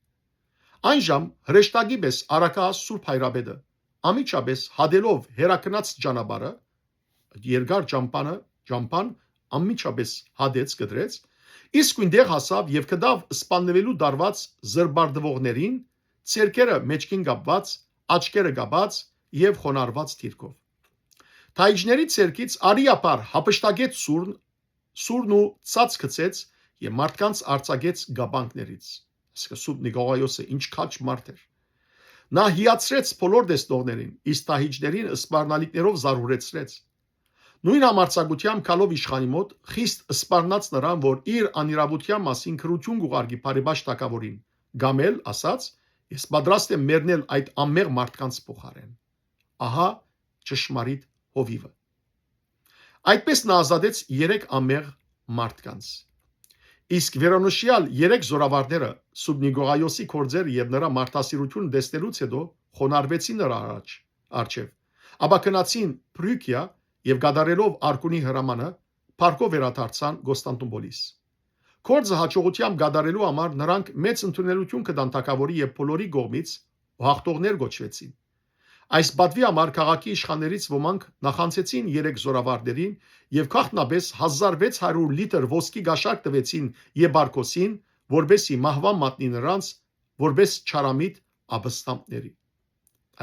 Այն ժամ հրեշտակի պէս առաքայ Սուրբ Հայրապետը, անմիջապէս հատելով հեռագնաց ճանապարհը, երկար ճամփանը, ճամփան անմիջապէս հատեց, կտրեց, իսկոյն տեղ հասաւ եւ գտաւ սպաննուելու դարված զրպարտվողներին, ձեռքերը մէջքին կապուած, աչքերը կապած եւ խոնարհուած դիրքով։ Թայիջների ձեռքից արիափառ հափշտակեց սուրն, սուրն ու ցած գցեց եւ մարդկանց արձակեց կապանքներից։ Այսինքն Սուրբ Նիկողայոսը ինչ քաջ մարդ էր։ Նա հիացրեց բոլոր տեսնողներին, իսկ թահիջներին սպառնալիքներով զարհուրեցրեց։ Նոյն համարձակութեամբ գալով իշխանի մօտ, խիստ սպառնաց նրան, որ իր անիրաւութեան մասին քրութիւն կ'ուղարկի բարեպաշտ թագաւորին, կամ էլ ասաց. «Ես պատրաստ եմ մեռնել այդ անմեղ մարդկանց փոխարէն»։ Ահա ճշմարիտ հովիւը։ Այդպէս նա ազատեց երեք անմեղ մարդկանց։ Իսկ վերոնշեալ երեք զօրավարները Սուրբ Նիկողայոսի գործերը եւ նրա մարդասիրութիւնը տեսնելուց հետո խոնարհվեցին նրա առաջ, առջեւ, ապա գնացին Փրուկիա եւ կատարելով Արկունի հրամանը, փառքով վերադարձան Կոստանդնուպոլիս։ Գործը յաջողութեամբ կատարելու համար նրանք մեծ ընդունելութիւն կտան թագաւորի եւ բոլորի կողմից ու յաղթողներ կոչուեցին։ Այս պատուի համար քաղաքի իշխաններից ոմանք նախանձեցին երեք զօրավարներին եւ գաղտնապէս հազար վեց հարիւր լիթր ոսկի գաշարք տուեցին եպարքոսին, որպէս զի մահուան մատնի նրանց, որպէս չարամիտ ապստամբների։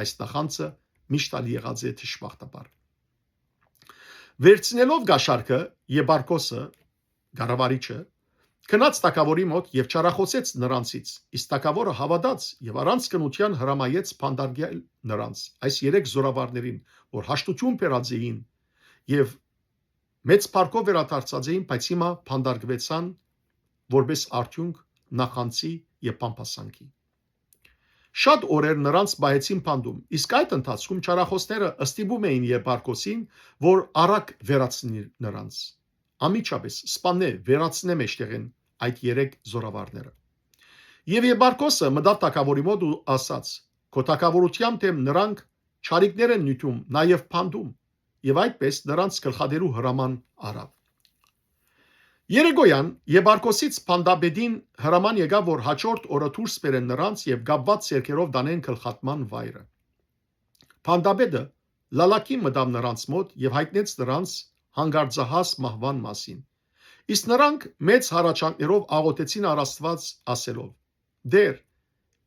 Այս նախանձը միշտ ալ եղած է դժբախտաբար։ Վերցնելով գաշարքը, եպարքոսը, կառավարիչը, գնաց թագաւորի մօտ եւ չարախօսեց նրանցից, իսկ թագաւորը հաւատաց եւ առանց քնութեան հրամայեց բանտարկել նրանց, այս երեք զօրավարներին, որ հաշտութիւն բերած էին եւ մեծ փառքով վերադարձած էին, բայց հիմա բանտարկուեցան որպէս արդիւնք նախանձի եւ բամբասանքի։ Շատ օրեր նրանց պահեցին բանտում, իսկ այդ ընթացքում չարախօսները ստիպում էին եպարքոսին, որ արագ վերացնի նրանց։ Անմիջապէս սպաննէ, վերացնէ մէջտեղէն այդ երեք զօրավարները։ Եւ եպարքոսը մտաւ թագաւորի մօտ ու ասաց. «Քո թագաւորութեան դէմ նրանք չարիքներ են նիւթում, նաեւ բանտում»։ Եւ այդպէս նրանց գլխատելու հրաման առաւ։ Երեկոյան եպարքոսից բանտապետին հրաման եկաւ, որ յաջորդ օրը դուրս բերեն նրանց եւ կապուած ձեռքերով տանեն գլխատման վայրը։ Բանտապետը Լալակի մտաւ նրանց մօտ եւ յայտնեց նրանց հանկարծահաս մահուան մասին։ Իսկ նրանք մեծ հառաչանքներով աղօթեցին առ Աստուած, ասելով. «Տէր,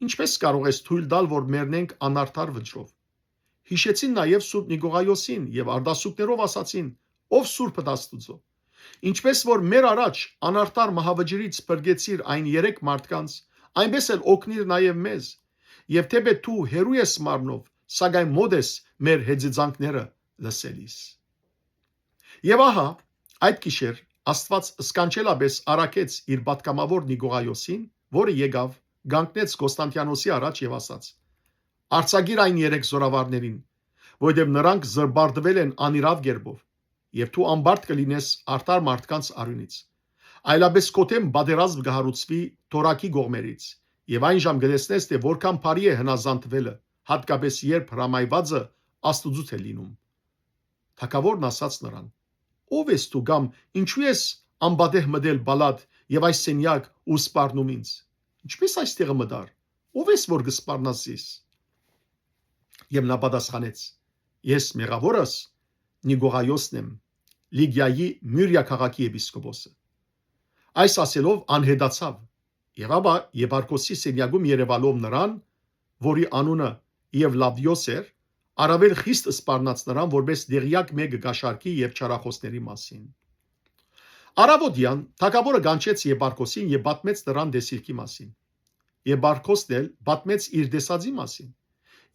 ինչպէ՞ս կարող ես թոյլ տալ, որ մեռնենք անարդար վճռով»։ Յիշեցին նաեւ Սուրբ Նիկողայոսին եւ արտասուքներով ասացին. «Ով սուրբդ Աստուծոյ»։ Ինչպէս որ մեր առաջ անարդար մահավճռից փրկեցիր այն երեք մարդկանց, այնպէս էլ օգնիր նաեւ մեզ։ Եւ թէպէտ դու հեռու ես մարմնով, սակայն մօտ ես մեր հեծեծանքները լսելիս։ Եւ ահա, այդ գիշեր Աստուած սքանչելապէս առաքեց իր պատգամաւոր Նիկողայոսին, որը եկաւ, կանգնեց Կոստանտիանոսի առաջ եւ ասաց. «Արձակիր այն երեք զորավարներին, որովհետեւ նրանք զրպարտվել են անիրաւ կերպով, եւ դու ամբարդ կը լինես արդար մարդկանց արիւնից։ Այլապէս քո դէմ պատերազմ կը հարուցուի թորակի կողմերից, եւ այն ժամ կը տեսնես, թէ որքան բարի է հնազանդվելը, յատկապէս երբ հրամայուածը Աստուծոյ է լինում»։ Թագաւորն ասաց նրան. «Ո՞վ ես դու կամ ինչո՞ւ ես անպատեհ մտել պալատ եւ այս սենեակ ու սպառնում ինձ։ Ինչպէ՞ս այստեղը մտար։ Ո՞վ ես որ կը սպառնաս զիս»։ Եւ նա պատասխանեց. «Ես մեղաւորս Նիկողայոսն եմ, Լիգիայի Միւրիա քաղաքի եպիսկոպոսը»։ Այս ասելով անհետացաւ, եւ ապա Եպարքոսի սենյակում երեւալով նրան, որի անունը Եվլավիոս էր, առաւել խիստ սպառնաց նրան, որպէս դեղեակ մէկը կաշառքի եւ չարախօսների մասին։ Առաւօտեան թագաւորը կանչեց Եպարքոսին եւ պատմեց նրան տեսիլքի մասին։ Եպարքոսն էլ պատմեց իր տեսածի մասին,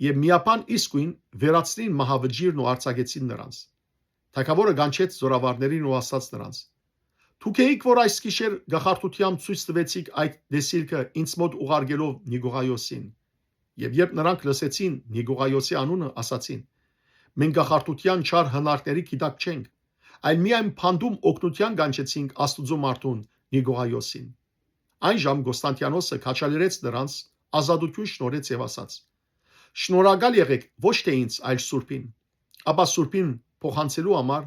եւ միաբան իսկոյն վերացրին մահավճիռն ու արձակեցին նրանց։ Թագաւորը կանչեց զորավարներին ու ասաց նրանց. «Դուք էիք, որ այս գիշեր գախարդութեամբ ցոյց տուեցիք այդ տեսիլքը ինձ մօտ ուղարկելով Նիկողայոսին»։ Եւ երբ նրանք լսեցին Նիկողայոսի անունը, ասացին. «Մենք գախարդութեան չար հնարքների գիտակ չենք, այլ միայն փանտում օգնութեան կանչեցինք Աստուծոյ մարդուն Նիկողայոսին»։ Այն ժամ Կոստանտիանոսը քաջալերեց նրանց, ազատութիւն շնորհեց եւ ասաց. «Շնորհակալ եղէք ոչ թէ ինձ, այլ Սուրբին»։ Ապա Սուրբին փոխանցելու համար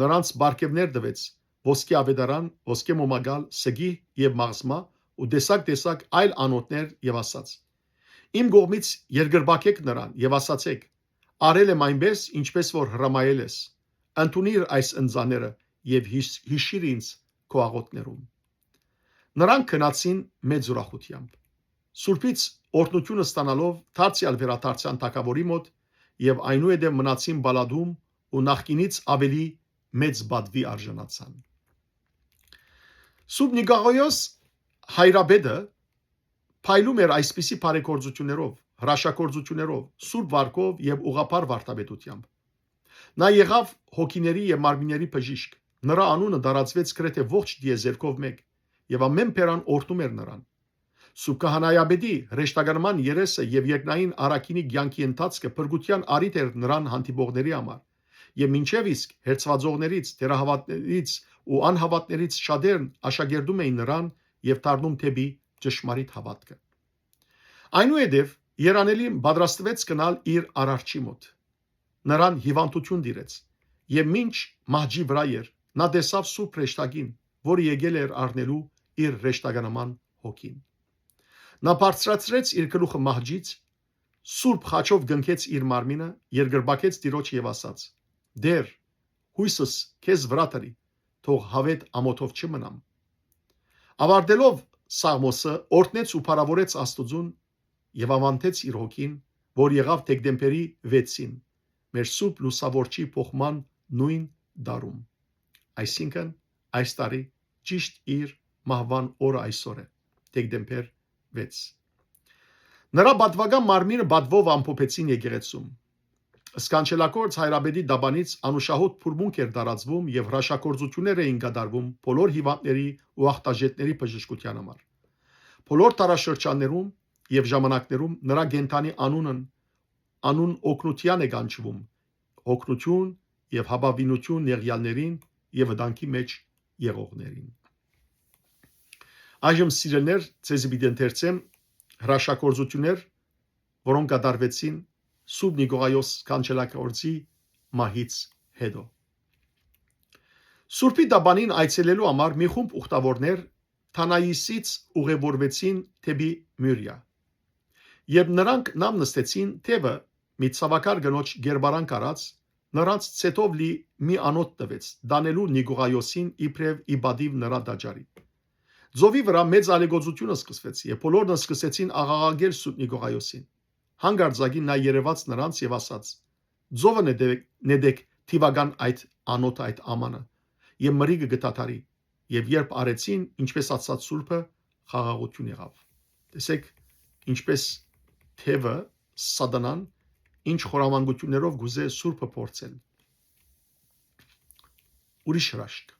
նրանց պարգեւներ տուեց, ոսկի աւետարան, ոսկե մոմակալ, սգի եւ մաղզմա ու տեսակ-տեսակ այլ անոթներ եւ ասաց. «Իմ կողմից երկրպագէք նրան եւ ասացէք. "Արել եմ այնպէս, ինչպէս որ հրամայել ես. Ընդունիր այս ընծաները եւ յիշ-, յիշիր ինձ քո աղօթքներում"»։ Նրանք գնացին մեծ ուրախութեամբ։ Սուրբից օրհնութիւնը ստանալով դարձեալ վերադարձան թագաւորի մօտ եւ այնուհետեւ մնացին պալատում ու նախկինից աւելի մեծ պատուի արժանացան։ Սուրբ Նիկողայոս հայրապետը փայլում էր այսպիսի բարեգործութիւններով, հրաշագործութիւններով, սուրբ վարքով եւ ուղղափառ վարդապետութեամբ։ Նա եղաւ հոգիների եւ մարմինների բժիշկ։ Նրա անունը տարածուեց գրեթէ ողջ տիեզերքով մէկ, եւ ամէն բերան օրհնում էր նրան։ Սուրբ քահանայապետի հրեշտակարանման երեսը եւ երկնային առաքինի կեանքի ընթացքը փրկութեան առիթ էր նրան հանդիպողների համար, եւ մինչեւ իսկ հերձուածողներից, թերահաւատներից ու անհաւատներից շատերն աշակերտում էին նրան եւ դառնում դէպի ճշմարիտ հաւատքը։ Այնուհետեւ երանելին պատրաստուեց գնալ իր արարչի մօտ։ Նրան հիվանդութիւն տիրեց, եւ մինչ մահճի վրայ էր, նա տեսաւ սուրբ հրեշտակին, որը եկել էր առնելու իր հրեշտականման հոգին։ Նա բարձրացրեց իր գլուխը մահճից, սուրբ խաչով կնքեց իր մարմինը, երկրպագեց Տիրոջը եւ ասաց. «Տէր, յոյսս քեզ վրայ դրի, թող յաւէտ ամօթով չմնամ»։ Աւարտելով սաղմոսը, օրհնեց ու փառաւորեց Աստուծուն եւ աւանդեց իր հոգին, որ եղաւ դեկտեմբերի վեցին, մեր Սուրբ Լուսաւորչի փոխման նոյն տարում։ Այսինքն, այս տարի ճիշտ իր մահուան օրը այսօր է, դեկտեմբեր վեց։ Նրա պատուական մարմինը պատվով ամփոփեցին եկեղեցում։ Սքանչելագործ հայրապետի տապանից անուշահոտ փուրմունք էր տարածվում եւ հրաշագործութիւններ էին կատարվում բոլոր հիվանդների ու ախտաժետների բժշկութեան համար։ Բոլոր դարաշրջաններում եւ ժամանակներում նրա կենդանի անունն, անուն օգնութեան է կանչվում, օգնութիւն եւ յապավինութիւն նեղեալներին եւ վտանգի մէջ եղողներին։ Այժմ, սիրելիներ, ձեզի պիտի ընթերցեմ հրաշագործութիւններ, որոնք կատարուեցին Սուրբ Նիկողայոս Սքանչելագործի մահից հետո։ Սուրբի տապանին այցելելու համար մի խումբ ուխտավորներ Թանայիսից ուղևորվեցին դէպի Միւրիա։ Երբ նրանք նամ նստեցին, թեւը մի ցաւակար կնոջ կերպարանք առած, նրանց ցետով լի մի անոթ տուեց, տանելու Նիկողայոսին իբրեւ ի պատիւ նրա տաճարի։ Ծովի վրայ մեծ ալեգործութիւնը սկսուեց, եւ բոլորն սկսեցին աղաղակել Սուրբ Նիկողայոսին։ Հանկարծակի նա երեւաց նրանց եւ ասաց. «Ծովը նետեք, նետեք թիւական այդ անոթ, այդ ամանը, եւ մրրիկը կը դադարի»։ Եւ երբ արեցին, ինչպէս ասաց Սուրբը, խաղաղութիւն եղաւ։ Տեսեք, ինչպէս թեւը, սատանան, ինչ խորամանկութիւններով կ'ուզէ Սուրբը փորձել։ Ուրիշ հրաշք։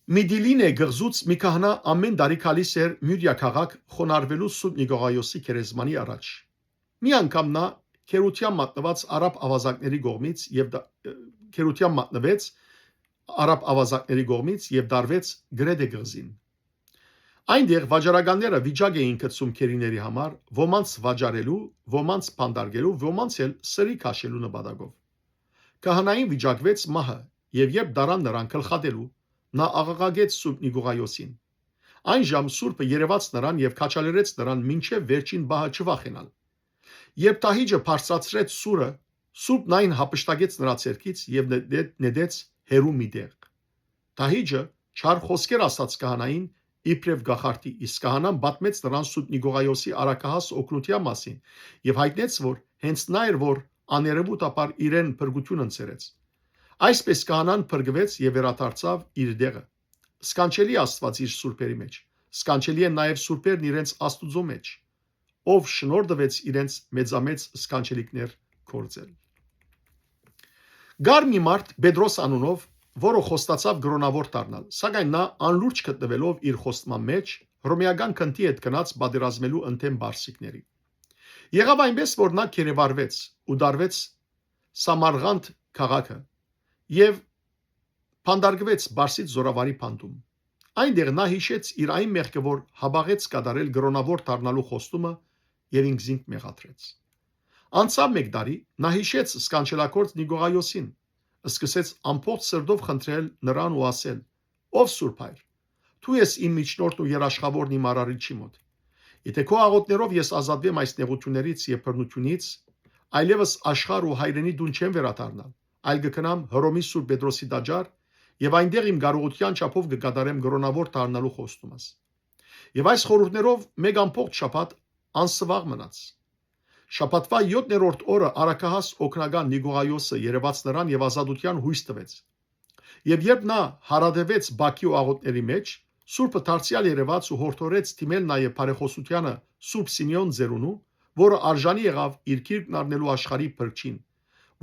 Միդիլինե կղզուց մի քահանա ամէն տարի գալիս էր Միւրիա քաղաք խոնարհուելու Սուրբ Նիկողայոսի գերեզմանի առաջ։ Մի անգամ նա գերութեան մատնուած արաբ աւազակների կողմից եւ դա-, ը, գերութեան մատնուեց արաբ աւազակների կողմից եւ դարվեց Կրետե կղզին։ Այնտեղ վաճառականները վիճակ էին գցում գերիների համար, ոմանց վաճառելու, ոմանց փանդարկելու, ոմանց էլ սրի քաշելու նպատակով։ Քահանային վիճակվեց մահը, եւ երբ դարան նրան գլխատելու, նա աղաղակեց Սուրբ Նիկողայոսին։ Այն ժամ Սուրբը երեւաց նրան եւ քաջալերեց նրան մինչեւ վերջին պահը չվախենալ։ Երբ Դահիճը բարձրացրեց սուրը, Սուրբն այն յափշտակեց նրա ձեռքից եւ նետե-, նետեց հեռու մի տեղ։ Դահիճը չար խօսքեր ասաց քահանային իբրեւ կախարդի, իսկ քահանան պատմեց նրան Սուրբ Նիկողայոսի արագահաս օգնութեան մասին եւ յայտնեց, որ հենց նա էր, որ աներևութաբար իրեն փրկութիւն ընձեռեց։ Այսպէս քահանան փրկուեց եւ վերադարձաւ իր տեղը։ Սքանչելի Աստուած իր սուրբերի մէջ, սքանչելի են նաեւ սուրբերն իրենց Աստուծոյ մէջ, ով շնորհ տուեց իրենց մեծամեծ սքանչելիքներ գործել։ Կար մի մարդ Պետրոս անունով, որը խոստացաւ կրօնաւոր դառնալ, սակայն նա անլուրջ գտնուելով իր խոստման մէջ, հռոմէական գնդի հետ գնաց պատերազմելու ընդդեմ պարսիկների։ Եղաւ այնպէս, որ նա գերեվարուեց ու տարուեց Սամարղանդ քաղաքը եւ փանդարկուեց Պարսից զօրավարի բանտում։ Այնտեղ նա յիշեց իր այն մեղքը, որ յապաղեց կատարել կրօնաւոր դառնալու խոստումը, եւ ինքզինք մեղադրեց։ Անցաւ մէկ տարի, նա յիշեց սքանչելագործ Նիկողայոսին, սկսեց ամբողջ սրտով խնդրել նրան ու ասել. «Ով Սուրբ Հայր, դու ես իմ միջնորդն ու երաշխաւորն իմ արարիչի մօտ։ Եթէ քո աղօթներով ես ազատուեմ այս նեղութիւններից եւ բռնութիւնից, այլեւս աշխարհ ու հայրենի տուն չեմ վերադառնալ, այլ կը գնամ Հռոմի Սուրբ Պետրոսի տաճար եւ այնտեղ իմ կարողութեան չափով կը կատարեմ կրօնաւոր դառնալու խոստումս»։ Եւ այս խորհուրդներով մէկ ամբողջ շաբաթ անսուաղ մնաց։ Շաբաթվա յոթերորդ օրը արագահաս օգնական Նիկողայոսը երեւաց նրան եւ ազատութեան յոյս տուեց։ Եւ երբ նա հարատեւեց բակի ու աղօթքների մէջ, Սուրբը դարձեալ երեւաց ու յորդորեց դիմել նաեւ բարեխօսութեանը Սուրբ Սիմէոն ծերունու, որը արժանի եղաւ իր գիրկն առնելու աշխարհի փրկչին,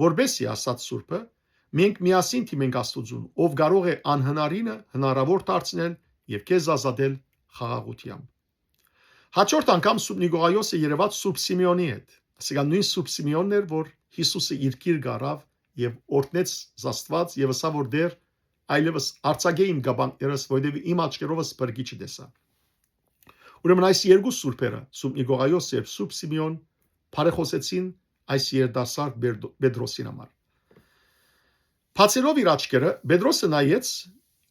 որպէս զի, ասաց Սուրբը, մենք միասին դիմենք Աստուծուն, ով կարող է անհնարինը հնարաւոր դարձնել եւ քեզ ազատել խաղաղութեամբ։ Հաջորդ անգամ Սուրբ Նիկողայոսը երեւաց Սուրբ Սիմէոնի հետ։ Ասիկա նոյն Սուրբ Սիմէոնն էր, որ Յիսուսը իր գիրկը առաւ եւ օրհնեց Աստուած եւ ըսաւ, որ Տէր, այլեւս արձակէ իմ կապանքներս, որովհետեւ իմ աչքերովս փրկիչը տեսայ։ Ուրեմն այս երկու սուրբերը, Սուրբ Նիկողայոս եւ Սուրբ Սիմէոն, բարեխօսեցին այս երիտասարդ Բերդո-, Պետրոսին համար։ Բացելով իր աչքերը, Պետրոսը նայեց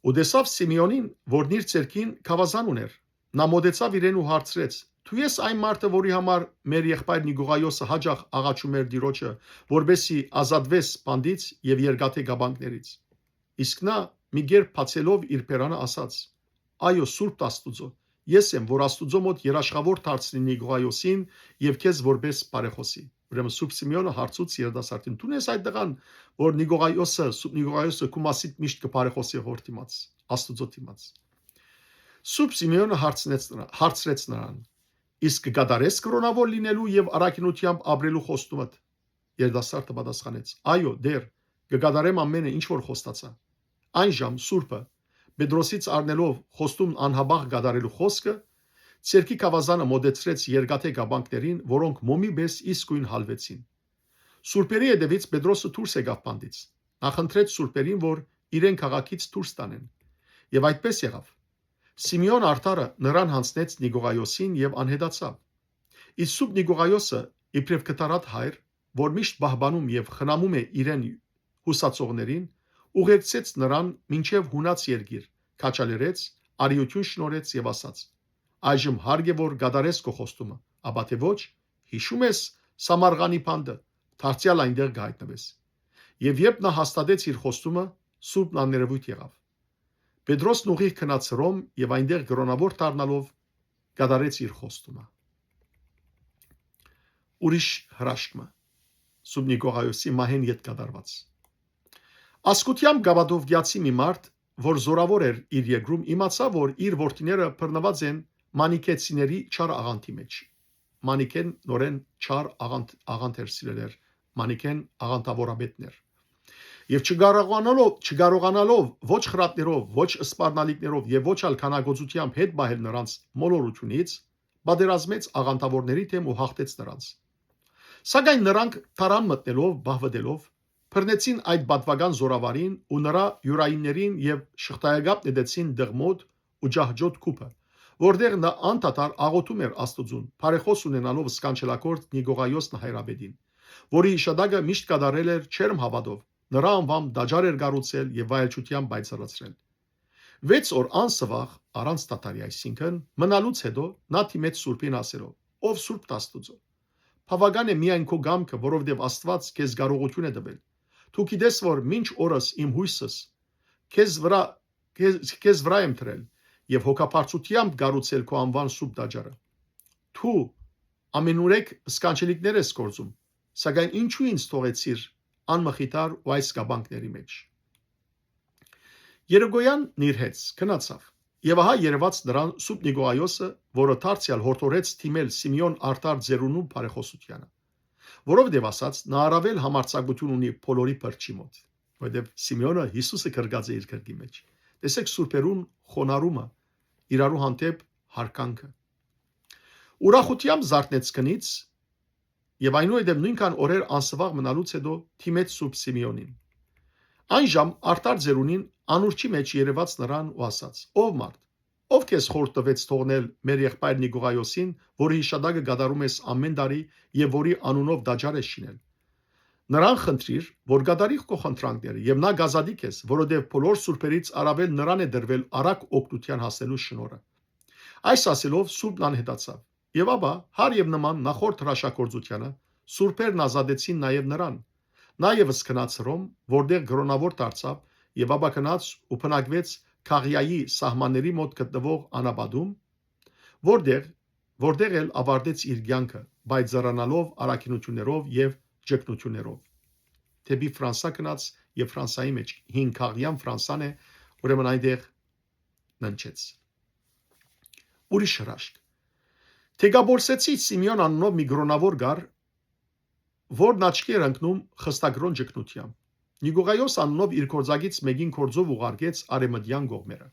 ու տեսաւ Սիմէոնին, որն իր ձեռքին գաւազան ունէր։ Նա մօտեցաւ իրեն ու հարցրեց. «Դու ես այն մարդը, որի համար մեր եղբայր Նիկողայոսը յաճախ աղաչում էր Տիրոջը, որպեսզի ազատվես բանտից եւ երկաթե կապանքներից»։ Իսկ նա, մի կերպ բացելով իր բերանը, ասաց. «Այո, Սուրբ Աստուծո, ես եմ, որ Աստուծո մոտ երաշխաւոր դարձնի Նիկողայոսին եւ քեզ որպես բարեխօսի»։ Ուրեմն Սուրբ Սիմէոնը հարցուց երիտասարդին. «Դու ես այդ տղան, որ Նիկողայոսը, Սուրբ Նիկողայոսը քու մասիդ միշտ կը բարեխօսի հոր դիմաց, Աստուծո դիմաց»։ Սուրբ Սիմէոնը հարցնեց նրա-, հարցրեց նրան. «Իսկ կկատարես կրոնավոր լինելու եւ առաքինությամբ ապրելու խոստումդ»։ Երիտասարդը պատասխանեց. «Այո, Տէր, կկատարեմ ամենը, ինչ որ խոստացայ»։ Այն ժամ Սուրբը, Պետրոսից առնելով խոստումն անհապաղ կատարելու խոսքը, ձեռքի գաւազանը մոտեցրեց երկաթե կապանքներին, որոնք մոմի պես իսկոյն հալվեցին։ Սուրբերի հետևից Պետրոսը դուրս եկաւ բանտից։ Նա խնդրեց սուրբերին, որ իրեն քաղաքից դուրս տանեն։ Եւ այդպես եղաւ։ Սիմէոն արդարը նրան յանձնեց Նիկողայոսին եւ անհետացաւ։ Իսկ Սուրբ Նիկողայոսը, իբրեւ կտարատ հայր, որ միշտ պահպանում եւ խնամում է իրեն յուսացողներին, ուղեկցեց նրան մինչեւ Յունաց երկիր, քաջալերեց, արիութիւն շնորհեց եւ ասաց. «Այժմ հարկ է, որ կատարես քո խոստումը, ապա թէ ոչ, յիշում ես, Սամարղանի բանտը, դարձեալ այնտեղ կը յայտնուես։ Եւ երբ նա հաստատեց իր խոստումը, սուրբն աներևոյթ եղաւ։ Պետրոսն ուղիղ գնաց Հռոմ եւ այնտեղ կրօնաւոր դառնալով կատարեց իր խոստումը։ Ուրիշ հրաշք մը, Սուրբ Նիկողայոսի մահէն յետ կատարուած։ Ասկութեամբ կապադովկիացի մի մարդ, որ զօրաւոր էր իր երկրում, իմացաւ, որ իր որդիները բռնուած են Մանիքեցիների չար աղանդի մէջ։ Մանիքեն նորէն չար աղանդ, աղանդ էր սիրել էր, Մանիքեն աղանդաւորապետն էր։ Եւ չկարողանալով, չկարողանալով ոչ խրատներով, ոչ սպառնալիքներով եւ ոչ ալ քանակոծությամբ հետ պահել նրանց մոլորությունից, պատերազմեց աղանդաւորների դէմ ու յաղթեց նրանց։ Սակայն նրանք թարան մտնելով, բահուտելով, բռնեցին այդ պատուական զօրավարին ու նրա յուրայիններին եւ շղթայակապ նետեցին դղմոտ ու ջահջոտ քուբը, որտեղ նա անդադար աղօթում էր Աստուծուն, բարեխօս ունենալով սքանչելագործ Նիկողայոս նահայրապետին, որի յիշատակը միշտ կատարել էր չերմ հաւատով, նրա անուամբ տաճար էր կառուցել եւ վայելչութեան պայծառացրել։ Վեց օր անսուաղ, առանց դադարի այսինքն, մնալուց հետո, նա դիմեց սուրբին ասելով. «Ով սուրբ Աստուծո, բաւական է միայն քո կամքը, որովհետեւ Աստուած քեզ կարողութիւն է տվել։ Դու գիտես, որ մինչ օրս իմ յոյսս քեզ վրայ, քեզ, քեզ վրայ եմ դրել եւ հոգաբարձութեամբ կառուցել քո անուան սուրբ տաճարը։ Դու ամենուրեք սքանչելիքներ ես գործում, սակայն ինչո՞ւ ինձ թողեցիր անմխիթար ու այս կապանքների մէջ»։ Երեկոյեան նիրհեց, գնացաւ։ Եւ ահա երեւաց նրան Սուրբ Նիկողայոսը, որը դարձեալ յորդորեց դիմել Սիմէոն արդար ծերունու բարեխօսությանը։ Որովհետեւ ասաց, նա առաւել համարձակութիւն ունի բոլորի փրկչի մօտ, որովհետեւ Սիմէոնը Յիսուսը գրկած է իր գրկի մէջ։ Տեսեք սուրբերուն խոնարհումը, իրարու հանդէպ յարգանքը։ Ուրախութեամբ զարթնեց քնից եւ այնուհետեւ նոյնքան օրեր անսուաղ մնալուց հետո դիմեց Սուրբ Սիմէոնին։ Այն ժամ արդար ծերունին անուրջի մէջ երեւաց նրան ու ասաց. «Ով մարդ, ով քեզ խորհուրդ տուեց թողնել մեր եղբայր Նիկողայոսին, որի յիշատակը կատարում ես ամէն տարի եւ որի անունով տաճար ես շինել։ Նրան խնդրիր, որ կատարի քո խնդրանքները եւ նա կ'ազատի քեզ, որովհետեւ բոլոր սուրբերից առաւել նրան է դրվել արագ օգնութեան հասնելու շնորհը»։ Այս ասելով սուրբն անհետացաւ։ Եւ ապա, հար եւ նման նախորդ հրաշագործությանը, սուրբերն ազատեցին նաեւ նրան։ Նա եւս գնաց Հռոմ, որտեղ կրօնաւոր դարձաւ եւ ապա գնաց ու բնակվեց Քաղիայի սահմանների մօտ գտնուող անապատում, որտեղ, որտեղ էլ աւարտեց իր կեանքը, պայծառանալով առաքինութիւններով եւ ճգնութիւններով։ Դէպի Ֆրանսա գնաց եւ Ֆրանսայի մէջ, հին Քաղիան Ֆրանսան է, ուրեմն այնտեղ ննջեց։ Ուրիշ հրաշք։ Թեկաբորսեցի Սիմէոն անունով մի կրօնաւոր կար, որն աչքի էր ընկնում խստակրօն ճգնութեամբ։ Նիկողայոս անունով իր գործակից մէկին գործով ուղարկեց արեւմտեան կողմերը։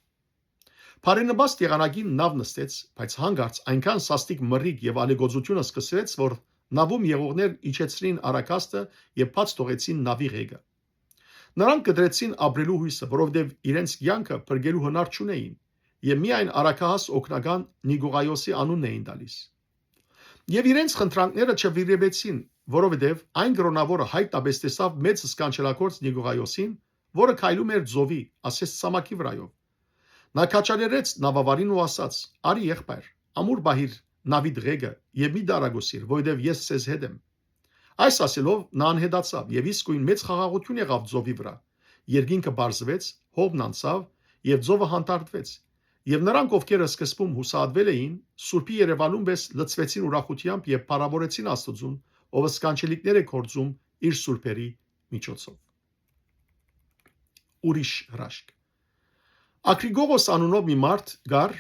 Բարենպաստ եղանակին նաւ նստեց, բայց հանկարծ այնքան սաստիկ մռիկ եւ ալեգոծութիւնը սկսվեց, որ նաւում եղողներ իջեցրին արագաստը եւ բաց թողեցին նաւի ղեկը։ Նրանք կտրեցին ապրելու յոյսը, որովհետեւ իրենց կեանքը փրկելու հնար չունէին եւ միայն արագահաս օգնական Նիկողայոսի անունն էին տալիս։ Եւ իրենց խնդրանքները չվիրեւեցին, որովհետեւ այն կրօնաւորը յայտնապէս տեսաւ մեծ սքանչելագործ Նիկողայոսին, որը քայլում էր ծովի, ասես ցամաքի վրայով։ Նա քաջալերեց նաւավարին ու ասաց. «Արի, եղբայր, ամուր պահիր նաւիդ ղեկը եւ մի դարագուսիր, որովհետեւ ես ձեզ հետ եմ»։ Այս ասելով՝ նա անհետացաւ, եւ իսկոյն մեծ խաղաղութիւն եղաւ ծովի վրայ։ Երկինքը պարզվեց, հովն անցաւ, եւ ծովը հանդարտվեց։ Եւ նրանք, ովքեր սկզբում յուսահատվել էին, սուրբի երեւանուն պէս լցուեցին ուրախութեամբ եւ փառաւորեցին Աստուծուն, ով սքանչելիքներ է գործում իր սուրբերի միջոցով։ Ուրիշ հրաշք։ Ագրիգողոս անունով մի մարդ կար,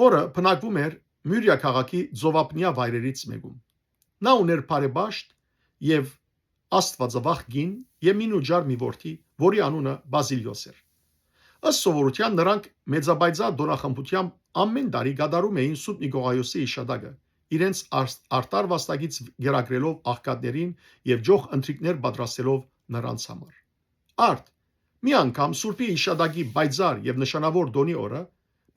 որը բնակվում էր Մուրիա քաղաքի ծովափնյա վայրերից մէկում։ Նա ունէր բարեպաշտ եւ աստուածավախ կին եւ մի նուճար մի որդի, որի անունը Բազիլիոս էր։ Ըստ սովորութեան, նրանք մեծապայծառ տօնախմբութեամբ ամէն տարի կատարում էին Սուրբ Նիկողայոսի յիշատակը, իրենց արս-, արդար վաստակից կերակրելով աղքատներին եւ ճոխ ընթրիքներ պատրաստելով նրանց համար։ Արդ, մի անգամ Սուրբի յիշատակի պայծառ եւ նշանաւոր տօնի օրը,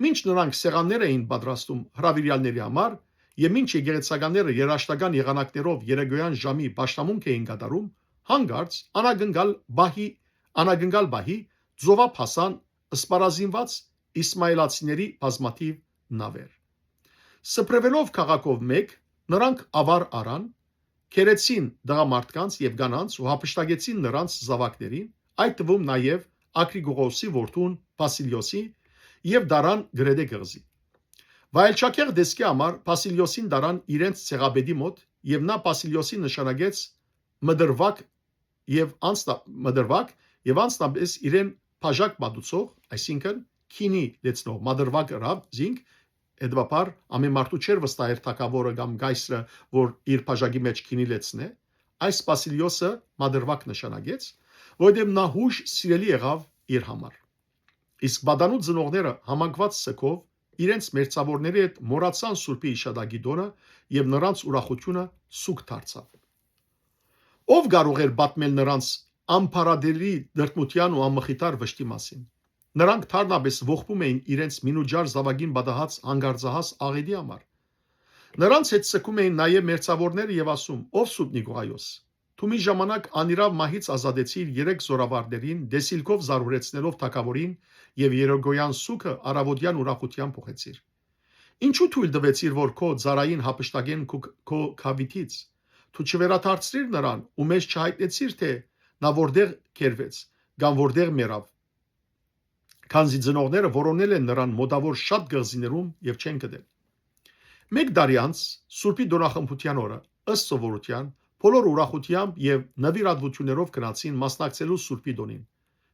մինչ նրանք սեղաններ էին պատրաստում հրաւիրեալների համար եւ մինչ եկեղեցականները երաժշտական եղանակներով երեկոյեան ժամի պաշտամունք էին կատարում, հանկարծ անակնկալ բահի, անակնկալ բահի ծովափ հասան սպառազինուած իսմայելացիների բազմաթիւ նաւեր։ Սփռուելով քաղաքով մէկ, նրանք աւար առան քերեցին տղամարդկանց եւ կանանց ու յափշտակեցին նրանց զաւակներին, այդ թվում նաեւ Ակրիկողոսի որդուն Պասիլիոսի, եւ տարան Կրետէ կղզի։ Վայելչագեղ տեսքի համար Պասիլիոսին տարան իրենց ցեղապետի մօտ, եւ նա Պասիլիոսին նշանակեց մտրվակ եւ անձնա-, մտրվակ, եւ անձնապէս իրեն բաժակ մատուցող, այսինքն՝ գինի լեցնող մտրվակ ըրաւ զինք, հետեւաբար ամէն մարդու չէր վստահեր թագաւորը կամ կայսրը, որ իր բաժակի մէջ գինի լեցնէ, այս Պասիլիոսը մտրվակ նշանակեց, որովհետեւ նա յոյժ սիրելի եղաւ իր համար։ Իսկ պատանու ծնողները համակված սգով իրենց մերձաւորների հետ մոռացան Սուրբի Իշատակի տօնը, եւ նրանց ուրախութիւնը սուգ դարձաւ։ Ո՞վ կարող էր պատմել նրանց անփառատելի դրդմութեան ու անմխիթար վշտի մասին։ Նրանք դառնապէս ողբում էին իրենց մինուջար զաւակին պատահած անկարծահաս աղէտի համար։ Նրանց հետ սգում էին նաեւ մերձաւորները եւ ասում. «Ով Սուրբ Նիկողայոս, դու մի ժամանակ անիրաւ մահից ազատեցիր երեք զօրավարներին, տեսիլքով զարհուրեցնելով թագաւորին, եւ երեկոյեան սուգը առաւօտեան ուրախութեան փոխեցիր։ Ինչո՞ւ թոյլ տուեցիր, որ քո ծառային յափշտակեն քո, քո գաւիթից։ Դու չվերադարձրիր նրան ու մեզ չյայտնեցիր, թէ նա որտեղ կերուեց կամ որտեղ մեռաւ, քանզի ծնողները որոնել են նրան մօտաւոր շատ կղզիներում եւ չեն գտել»։ Մէկ տարի անց, Սուրբի տօնախմբութեան օրը, ըստ սովորութեան, բոլոր ուրախութեամբ եւ նուիրատուութիւններով գնացին մասնակցելու Սուրբի տօնին,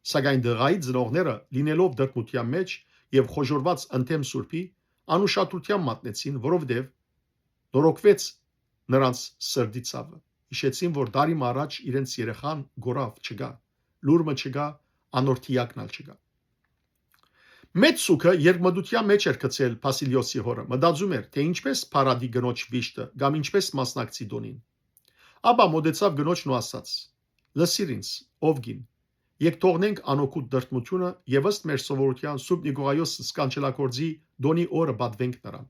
սակայն տղայի ծնողները, լինելով դրդմութեան մէջ եւ խոժոռուած ընդդէմ Սուրբի, անուշադրութեան մատնեցին, որովհետեւ նորոգուեց նրանց սրտի ցաւը։ Յիշեցին, որ տարի մը առաջ իրենց երեխան կորաւ, չկայ, լուր մը չկայ, անոր դիակն ալ չկայ։ Մեծ սուգը երկմտութեան մէջ էր գցել Պասիլիոսի հօրը, մտածում էր, թէ ինչպէս փառատի կնոջ վիշտը կամ ինչպէս մասնակցի տօնին։ Ապա մոտեցաւ կնոջն ու ասաց. «Լսիր ինձ, ով կին, եկ թողնենք անօգուտ դրդմութիւնը եւ ըստ մեր սովորութեան Սուրբ Նիկողայոս սքանչելագործի տօնի օրը պատուենք նրան։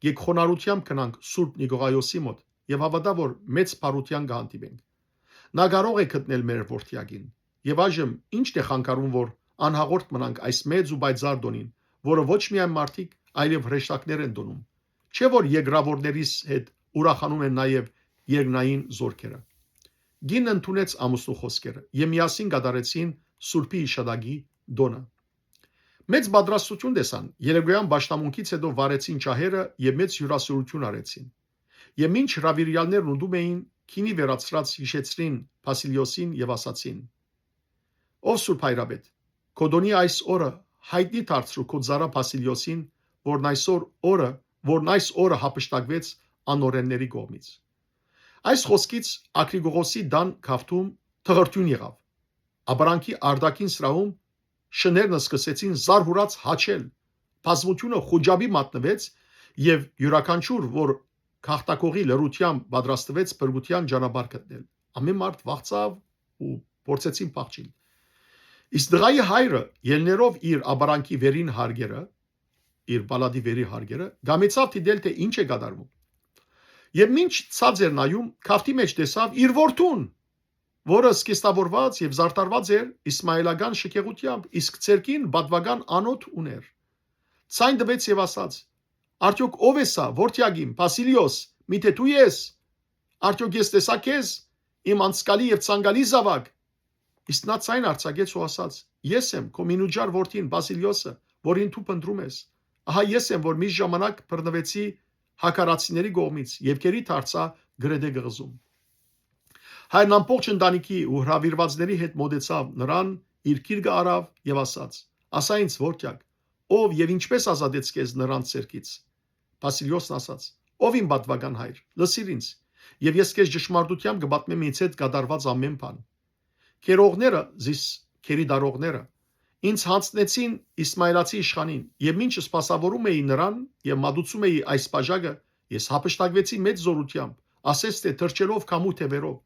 Եկ խոնարհութեամբ գնանք Սուրբ Նիկողայոսի մօտ եւ հաւատայ, որ մեծ փառութեան կը հանդիպենք։ Նա կարող է գտնել մեր որդեակին։ Եւ այժմ ի՞նչն է խանգարում, որ անհաղորդ մնանք այս մեծ ու պայծառ տօնին, որը ոչ միայն մարդիկ, այլեւ հրեշտակներ են տոնում։ Չէ՞ որ երկրաւորներիս հետ ուրախանում են նաեւ երկնային զօրքերը»։ Կինն ընդունեց ամուսնու խօսքերը եւ միասին կատարեցին Սուրբի Իշատակի տօնը։ Մեծ պատրաստութիւն տեսան, երեկոյեան պաշտամունքից յետոյ վառեցին ջահերը եւ մեծ հիւրասիրութիւն արեցին։ Եւ մինչ հրաւիրեալներն ուտում էին, գինի վերացրած յիշեցրին Պասիլիոսին եւ ասացին. «Ով Սուրբ Հայրապետ, քո տօնի այս օրը յայտնի դարձրու քո ծառայ Պասիլիոսին, որն այսօր օրը, որն այս օրը յափշտակուեց անօրէնների կողմից»։ Այս խօսքից Ակրիկողոսի տան գաւթում թղրտիւն եղաւ։ Ապարանքի արտաքին սրահում շներն սկսեցին զարհուրած հաչել, բազմութիւնը խուճապի մատնուեց եւ իւրաքանչիւր, որ գաղթակողի լռութեամբ պատրաստուեց փրկութեան ճանապարհ գտնել, ամէն մարդ վախցաւ ու փորձեցին փախչիլ։ Իսկ տղայի հայրը, ելներով իր ապարանքի վերին հարկերը, իր պալատի վերի հարկերը, կամեցաւ դիտել, թէ ինչ է կատարվում։ Եւ մինչ ցած էր նայում, գաւթի մէջ տեսաւ իր որդուն, որը զգեստավորուած եւ զարդարուած էր իսմայելական շքեղութեամբ, իսկ ձեռքին պատուական անոթ ունէր։ Ձայն տուեց եւ ասաց. «Արդեօք ով է սա, որդեակ իմ, Պասիլիոս, միթէ դու ես։ Արդեօք ես տեսա քեզ, իմ անցկալի եւ ցանկալի զաւակ»։ Իսկ նա ձայն արձակեց ու ասաց. «Ես եմ, քո մինուջար որդին Պասիլիոսը, որին դու փնտռում ես։ Ահա ես եմ, որ միշտ ժամանակ բռնուեցի հակառակցիների կողմից եւ գերի դարձայ Կրետէ կղզում»։ Հայրն ամբողջ ընտանիքի ու հրաւիրուածների հետ մօտեցաւ նրան, իր գիրկը առաւ եւ ասաց. «Ասա ինձ, որդեակ, ով եւ ինչպէս ազատեց քեզ նրանց ձեռքից»։ Պասիլիոսն ասաց. «Ով իմ պատուական հայր, լսիր ինձ, եւ ես քեզ ճշմարտութեամբ կը պատմեմ ինձ հետ կատարուած ամէն բան։ Քերողները, զիս քերիդարողները, ինձ յանձնեցին Իսմայելացի իշխանին, եւ մինչ սպասաւորում էի նրան եւ մատուցում էի այս բաժակը, ես յափշտակուեցի մեծ զօրութեամբ, ասես թէ թռչելով քամու թեւերով։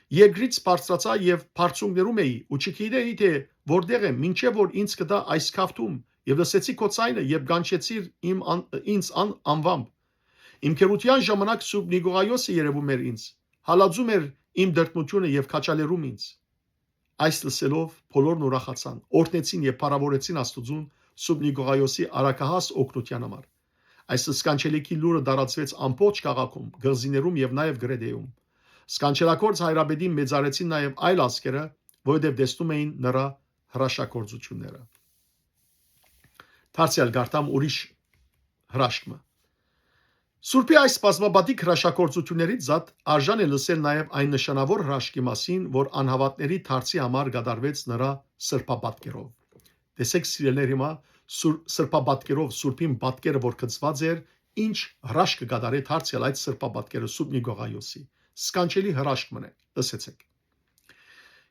Երկրից բարձրացայ եւ բարձունքներում էի ու չգիտէի թէ որտեղ եմ, մինչեւ որ ինձ գտայ այս գաւթում, եւ լսեցի քո ձայնը, երբ կանչեցիր իմ ան-, ինձ ան-, անվամբ։ Իմ քերութեան ժամանակ Սուրբ Նիկողայոսը երեւում էր ինձ, հալածում էր իմ դրդմութիւնը եւ քաջալերում ինձ»։ Այս լսելով՝ բոլորն ուրախացան, օրհնեցին եւ փառաւորեցին Աստուծուն Սուրբ Նիկողայոսի արագահաս օգնութեան համար։ Այս սքանչելիքի լուրը տարածուեց ամբողջ քաղաքում, կղզիներում եւ նաեւ Կրետէում։ Սքանչելագործ հայրապետին մեծարեցին նաեւ այլ ազգերը, որովհետեւ տեսնում էին նրա հրաշագործությունները։ Դարձեալ կարդամ ուրիշ հրաշք մը։ Սուրբի այս բազմապատիկ հրաշագործություններից զատ արժան է լսել նաեւ այն նշանաւոր հրաշքի մասին, որ անհաւատների դարձի համար կատարուեց նրա սրբապատկերով։ Տեսեք, սիրելիներ, հիմա սուր-, սրբապատկերով, սուրբին պատկերը, որ գծուած էր, ինչ հրաշքը կատարէ դարձեալ այդ սրբապատկերը Սուրբ Նիկողայոսի։ Սքանչելի հրաշք մնա, լսեցեք։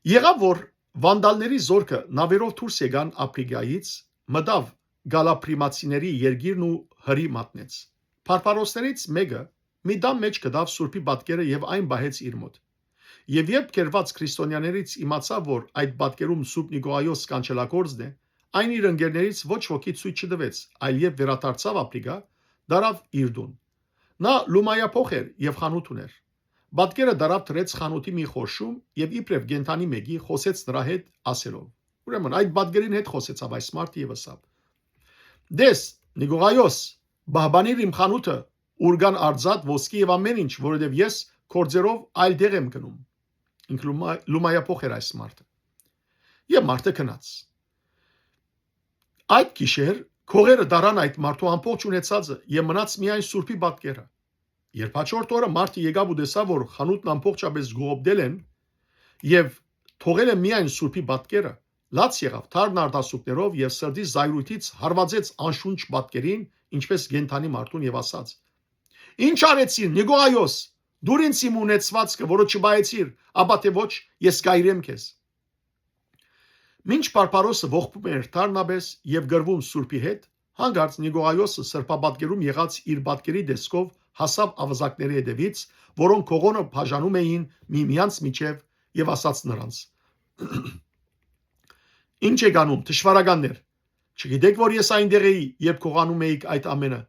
Եղաւ, որ վանդալների զորքը նավերով դուրս եկան Ափրիկայից, մտաւ գալապրիմացիների երկիրն ու հրի մատնեց։ Փարփարոսներից մէկը մի դամ մէջ գտաւ սուրբի պատկերը եւ այն պահեց իր մօտ։ Եւ երբ գերված քրիստոնեաներից իմացաւ, որ այդ պատկերում Սուրբ Նիկողայոս սքանչելագործն է, այն իր ընկերներից ոչ ոքի ցոյց չտուեց, այլ երբ վերադարձաւ Ափրիկա, դարաւ իր տուն։ Նա լումայափոխ էր եւ խանութ ունէր։ Պատկերը դարաւ դրեց խանութի մի խորշում եւ իբրեւ կենդանի մէկի խօսեց նրա հետ, ասելով. «Ուրեմն այդ պատկերին հետ խօսեցաւ այս մարդը եւ ըսաւ. "Դես, Նիկողայոս, պահպանիր իմ խանութը, ուր կան արծաթ, ոսկի եւ ամեն ինչ, որովհետեւ ես գործերով այլ տեղ եմ գնում"։ Ինք լումա-, լումայափոխ էր այս մարդը։ Եւ մարդը գնաց։ Այդ գիշեր քողերը դարան այդ մարդու ամբողջ ունեցածը եւ մնաց միայն սուրբի պատկերը։ Երբ հաջորդ օրը մարդը եկաւ ու տեսաւ, որ խանութն ամբողջապէս գողոպտել են եւ թողել են միայն սուրբի պատկերը, լաց եղաւ, թարն արտասուքներով եւ սրտի զայրույթից հարվածեց անշունչ պատկերին, ինչպես կենդանի մարդուն, եւ ասաց. "Ինչ արեցիր, Նիկողայոս, դուր ինձ իմ ունեցվածքը, որը չբայեցիր, ապա թէ ոչ, ես կայրեմ քեզ"։ Մինչ Բարբարոսը ողբում էր թարնապէս եւ գրվում սուրբի հետ, հանկարծ Նիկողայոսը սրբապատկերում եղած իր պատկերի տեսքով հասաւ աւազակների հետեւից, որոնք կողոնը բաժանում էին միմյանց միջեւ, եւ ասաց նրանց. "Ինչ եք անում, թշվառականներ։ Չգիտեք, որ ես այնտեղ էի, երբ կողանում էիք այդ ամէնը։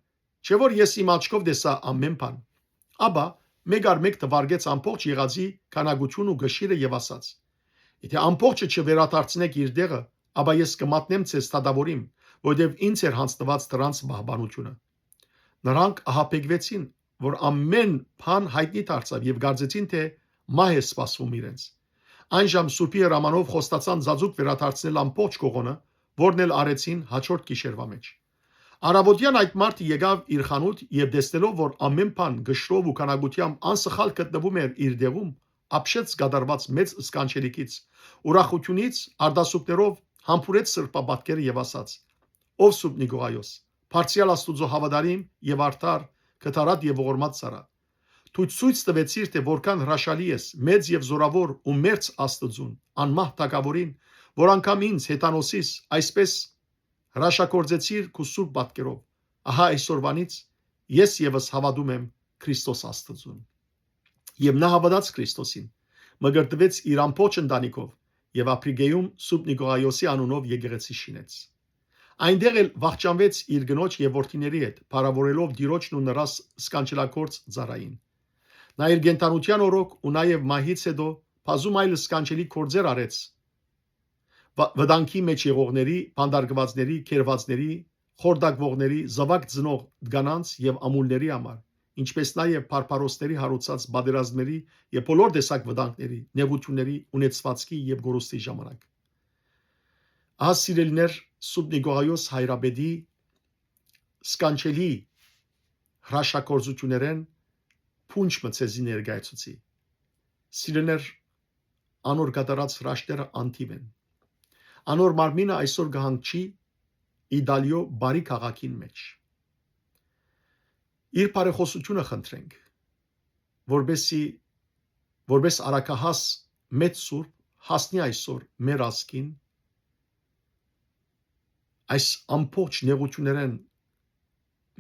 Չէ՞ որ ես իմ աչքով տեսայ ամէն բան"։ Ապա մէկ առ մէկ թուարկեց ամբողջ եղածի քանակութիւնը ու կշիռը եւ ասաց. "Եթէ ամբողջը չվերադարձնէք իր տեղը, ապա ես կը մատնեմ ձեզ դատաւորիմ, որովհետեւ ինձ էր յանձնուած դրանց պահպանութիւնը"։ Նրանք ահաբեկուեցին, որ ամէն բան յայտնի դարձաւ, եւ կարծեցին թէ մահ է սպասվում իրենց։ Այն ժամ սուրբի հրամանով խոստացան ծածուկ վերադարձնել ամբողջ կողոնը, որն էլ արեցին հաջորդ գիշերուայ մէջ։ Առաւօտեան այդ մարդը եկաւ իր խանութ եւ տեսնելով, որ ամէն բան կշռով ու քանակութեամբ անսխալ գտնուած էր իր տեղում, ապշեց կատարուած մեծ սքանչելիքից, ուրախութիւնից, արտասուքներով համբուրեց սրբապատկերը եւ ասաց. "Ով Սուրբ Նիկողայոս, բարձրեալ Աստուծոյ հաւատարիմ եւ արդար, կդարատ եւ ողորմած ծառայ, դու ցոյց տուեցիր թէ որքան հրաշալի ես, մեծ եւ զօրաւոր ու մերձ Աստուծուն, անմահ թագաւորին, որ անգամ ինձ, հեթանոսիս, այսպես հրաշագործեցիր քու սուրբ պատկերով։ Ահա այսօրվանից ես եւս հաւատում եմ Քրիստոս Աստուծուն"։ Եւ նա հաւատաց Քրիստոսին, մկրտուեց իր ամբողջ ընտանիքով եւ Ափրիկեում Սուրբ Նիկողայոսի անունով եկեղեցի շինեց։ Այնտեղ էլ վախճանվեց իր կնոջ եւ որդիների հետ, փառաւորելով Տիրոջն ու նրա ս-, սքանչելագործ ծառային։ Նա իր կենդանութեան օրոք ու նաեւ մահից հետո բազում այլ սքանչելի գործեր արեց, վա-, վտանգի մեջ եղողների, բանտարկուածների, գերուածների, խորտակուողների, զաւակ ծնող կանանց եւ ամուլների համար, ինչպես նաեւ բարբարոսների յարուցած պատերազմների եւ բոլոր տեսակ վտանգների, նեղութիւնների, ունեցվածքի եւ կորուստի ժամանակ։ Ահա, սիրելիներ, Սուրբ Նիկողայոս հայրապետի սքանչելի հրաշագործութիւններէն փունջ մը ձեզի ներկայացուցի։ Սիրելիներ, անոր կատարած հրաշքները անթիւ են։ Անոր մարմինը այսօր կը հանգչի Իտալիոյ բարի քաղաքին մէջ։ Իր բարեխօսութիւնը խնդրենք, որպեսզի, որպես արագահաս մեծ սուրբ հասնի այսօր մեր ազգին, այս ամբողջ նեղութիւններէն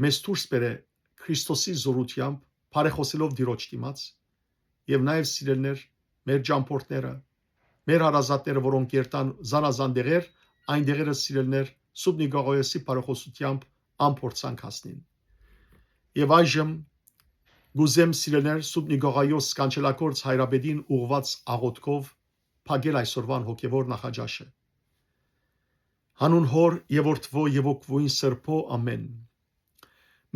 մեզ դուրս բերէ Քրիստոսի զօրութեամբ, բարեխօսելով Տիրոջ դիմաց, եւ նաեւ, սիրելիներ, մեր ճամբորդները, մեր հարազատները, որոնք երթան զանազան տեղեր, այն տեղերը, սիրելիներ, Սուրբ Նիկողայոսի բարեխօսութեամբ անփորձանք հասնին։ Եւ այժմ կ'ուզեմ, սիրելիներ, Սուրբ Նիկողայոս սքանչելագործ հայրապետին ուղղուած աղօթքով փակել այսօրվան հոգեվոր նախաճաշը։ Հանուն Հօր եւ Որդւոյ եւ Հոգւոյն Սրբոյ, ամէն։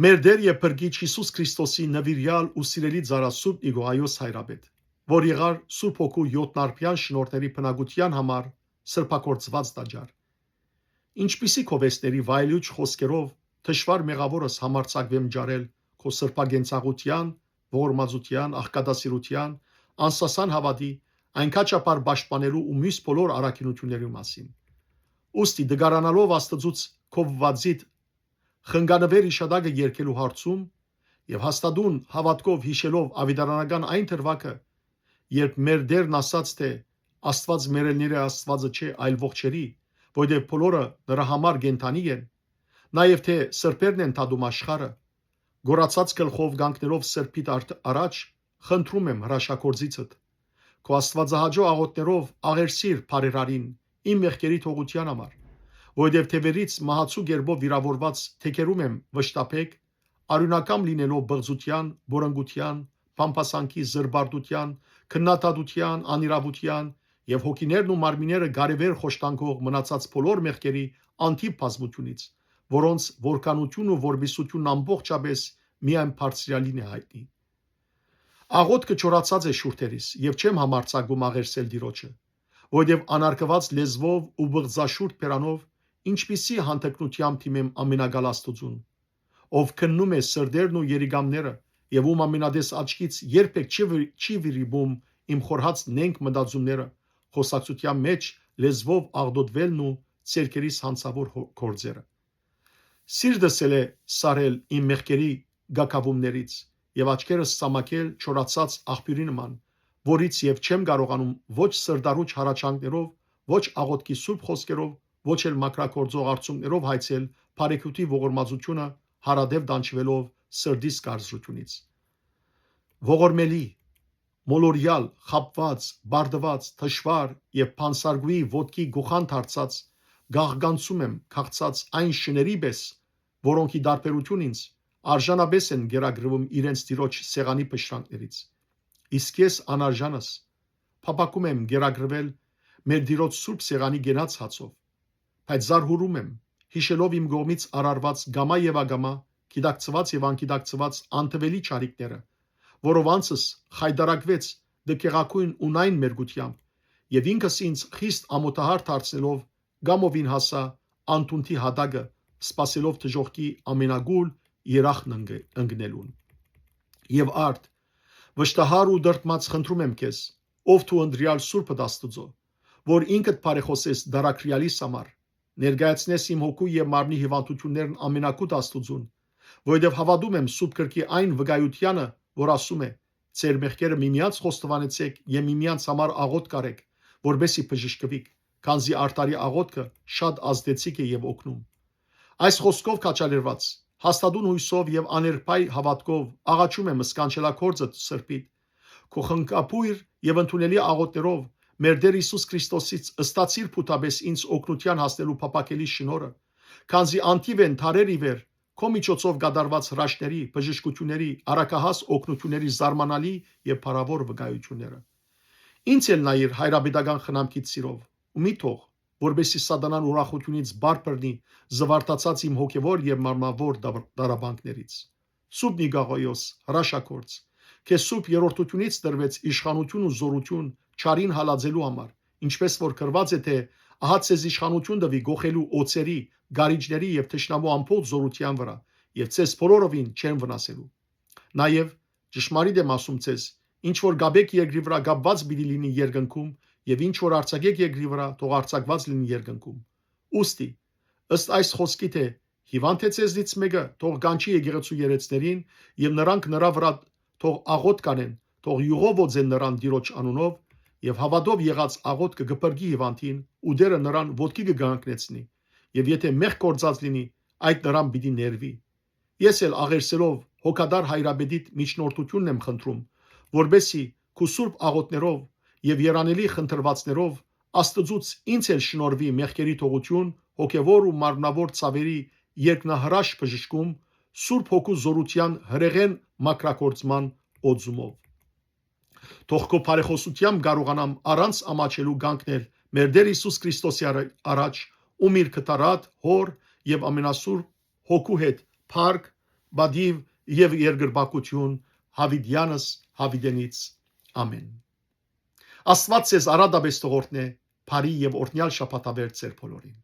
Մեր Տէր եւ Փրկիչ Յիսուս Քրիստոսի նուիրեալ ու սիրելի ծառայ Սուրբ Նիկողայոս հայրապետ, որ եղար Սուրբ Հոգու յոթնարբեան շնորհքների բնակութեան համար սրբագործուած տաճար։ Ինչպիսի քովեսների վայելուչ խօսքերով թշուառ մեղաւորս համարձակուեմ ջարել քո սրբագենցաղութեան, ողորմածութեան, աղքատասիրութեան, անսասան հաւատի, այն քաչափար պաշտպանելու ու միւս բոլոր առաքինութիւններու մասին։ Ուստի, դգարանալով Աստծուց քովուածիդ խնգանուեր իշատակը երկելու հարցում եւ հաստատուն հաւատքով յիշելով աւետարանական այն դրուագը, երբ մեր Տէրն ասաց, թէ «Աստուած մեռելներէ Աստուածը չէ, այլ ողջերի, որովհետեւ բոլորը նրա համար կենդանի են», նաեւ թէ «Սրբերն են դատում աշխարհը», գոռացած գլխով կանգնելով սրբիդ արդ-, առաջ, խնդրում եմ հրաշագործիցդ, քո աստուածահաճոյ աղօթքներով աղերսիր բարերարին իմ մեղքերի թողութեան համար, որովհետեւ թեւերից մահացու կերպով վիրաւորուած թեքերում եմ վշտաբեկ, արիւնակամ լինելով բղծութեան, բորնգութեան, բամբասանքի, զրպարտութեան, քննադատութեան, անիրաւութեան եւ հոգիներն ու մարմինները գարեւեր խոշտանգող մնացած բոլոր մեղքերի անթիւ բազմութիւնից, որոնց որքանութիւնն ու որպիսութիւնն ամբողջապէս միայն Բարձրեալին է յայտնի։ Աղօթքը չորացած է շուրթերիս եւ չեմ համարձակում աղերսել Տիրոջը, որովհետեւ անարգուած լեզուով ու բղծաշուրթ բերանով ինչպիսի յանդգնութեամբ դիմեմ Ամենակալ Աստուծուն, ով քննում է սրտերն ու երիկամները եւ ում ամենատես աչքից երբեք չի վի-, չի վիրիպում իմ խորհած նենգ մտածումները, խոսակցութեան մէջ լեզուով աղտոտուելն ու ձեռքերիս յանցաւոր հո-, գործերը։ Սիրտս էլ է սառել իմ մեղքերի գագաւումներից եւ աչքերս ցամաքել չորացած աղբիւրի նման, որից եւ չեմ կարողանում ոչ սրտառուչ հառաչանքներով, ոչ աղօթքի սուրբ խօսքերով, ոչ էլ մաքրագործող արցունքներով հայցել բարեգութի ողորմածութիւնը, յարատեւ տանջուելով սրտիս կարծրութիւնից։ Ողորմելի, մոլորեալ, խաբուած, բարդուած, թշուառ եւ բանսարկուի ոտքի գուխան դարձած, գաղկանցում եմ քաղցած այն շների պէս, որոնք, ի տարբերութիւն ինձ, արժանապէս են կերակրվում իրենց Տիրոջ սեղանի փշրանքներից։ Իսկ ես անարժանս, փափաքում եմ կերակրվել մեր Տիրոջ սուրբ սեղանի կենաց հացով, բայց զարհուրում եմ, յիշելով իմ կողմից արարուած կամայ եւ ակամայ, գիտակցուած եւ անգիտակցուած անթեւելի չարիքները, որով անձս խայտառակուեց դքեղագոյն ու նայն մերկութեամբ, եւ ինքս ինձ խիստ ամօթահար դարձնելով, կամովին հասայ անդունդի յատակը, սպասելով դժոխքի ամենակուլ երախն ընկ-, ընկնելուն։ Եւ արդ, վշտահար ու դրդմած խնդրում եմ քեզ, ով դու ընտրեալ սուրբդ Աստուծոյ, որ ինքդ բարեխօսես դարակրեալիս համար, ներկայացնես իմ հոգու եւ մարմնի հիւանդութիւններն ամենակուտ Աստուծուն, որովհետեւ հաւատում եմ Սուրբ Գրքի այն վկայութեանը, որ ասում է. «Ձեր մեղքերը միմեանց խոստովանեցէք եւ միմեանց համար աղօթք արէք, որպեսզի բժշկուիք, քանզի արդարի աղօթքը շատ ազդեցիկ է եւ օգնում»։ Այս խօսքով քաջալերուած, հաստատուն յոյսով եւ աներբայ հաւատքով աղաչում եմ սքանչելագործդ սրբիդ, քո խնկապոյր եւ ընդունելի աղօթքներով մեր Տէր Յիսուս Քրիստոսից ստացիր փութաբէս ինձ օգնութեան հասնելու փափաքելի շնորհը, քանզի անթիւ են դարեր ի վեր քո միջոցով կատարուած հրաշքների, բժշկութիւնների, առակահաս օգնութիւնների զարմանալի եւ փառաւոր վկայութիւնները։ Ինձ էլ նայիր հայրապետական խնամքիդ սիրով ու մի թող, որպեսզի սատանան ուրախութիւնից բար բռնի զվարթացած իմ հոգեւոր եւ մարմնաւոր դաբ-, դարաբանքներից։ Սուրբ Նիկաղոյոս, հրաշագործ, քեզ սուրբ երրորդութիւնից տրուեց իշխանութիւն ու զօրութիւն չարին հալածելու համար, ինչպես որ գրուած է, թէ «Ահա ձեզ իշխանութիւն տուի գոխելու օձերի, գարիճների եւ թշնամու ամբողջ զօրութեան վրայ, եւ ձեզ բոլորովին չեն վնասելու»։ Նաեւ, ճշմարիտ եմ ասում ձեզ, ինչ որ կապէք երկրի վրայ կապուած պիտի լինի երկնքում, եւ ինչ որ արձակէք երկրի վրայ, թող արձակուած լինի երկնքում։ Ուստի, ըստ այս խօսքի, թէ «Հիւանդ է ձեզնից մէկը, թող կանչի եկեղեցու երեցներին եւ նրանք նրա վրայ թող աղօթք անեն, թող յուղով օծեն նրան Տիրոջ անունով», եւ հաւատով եղած աղօթքը կը փրկի հիւանդին ու Տէրը նրան ոտքի կը կանգնեցնի, եւ եթէ մեղք գործած լինի, այդ նրան պիտի ներուի։ Ես էլ աղերսելով հոգատար հայրապետիդ միջնորդութիւնն եմ խնդրում, որպեսզի քու սուրբ աղօթներով եւ երանելի խնդրուածներով Աստուծուց ինձ էլ շնորհուի մեղքերի թողութիւն, հոգեւոր ու մարմնաւոր ցաւերի երկնահրաշ բժշկում, Սուրբ Հոգու զօրութեան հրեղեն մաքրագործման օծումով։ Թող քո բարեխօսութեամբ կարողանամ առանց ամաչելու կանգնել մեր Տէր Յիսուս Քրիստոսի արա-, առաջ, ում իր կտարատ Հօր եւ Ամենասուրբ Հոգու հետ փառք, պատիւ եւ երկրպագություն յաւիտեանս յաւիտենից։ Ամեն։ Աստուած ձեզ առատապէս թող օրհնէ, բարի եւ օրհնեալ շաբաթավերջ ձեր բոլորին։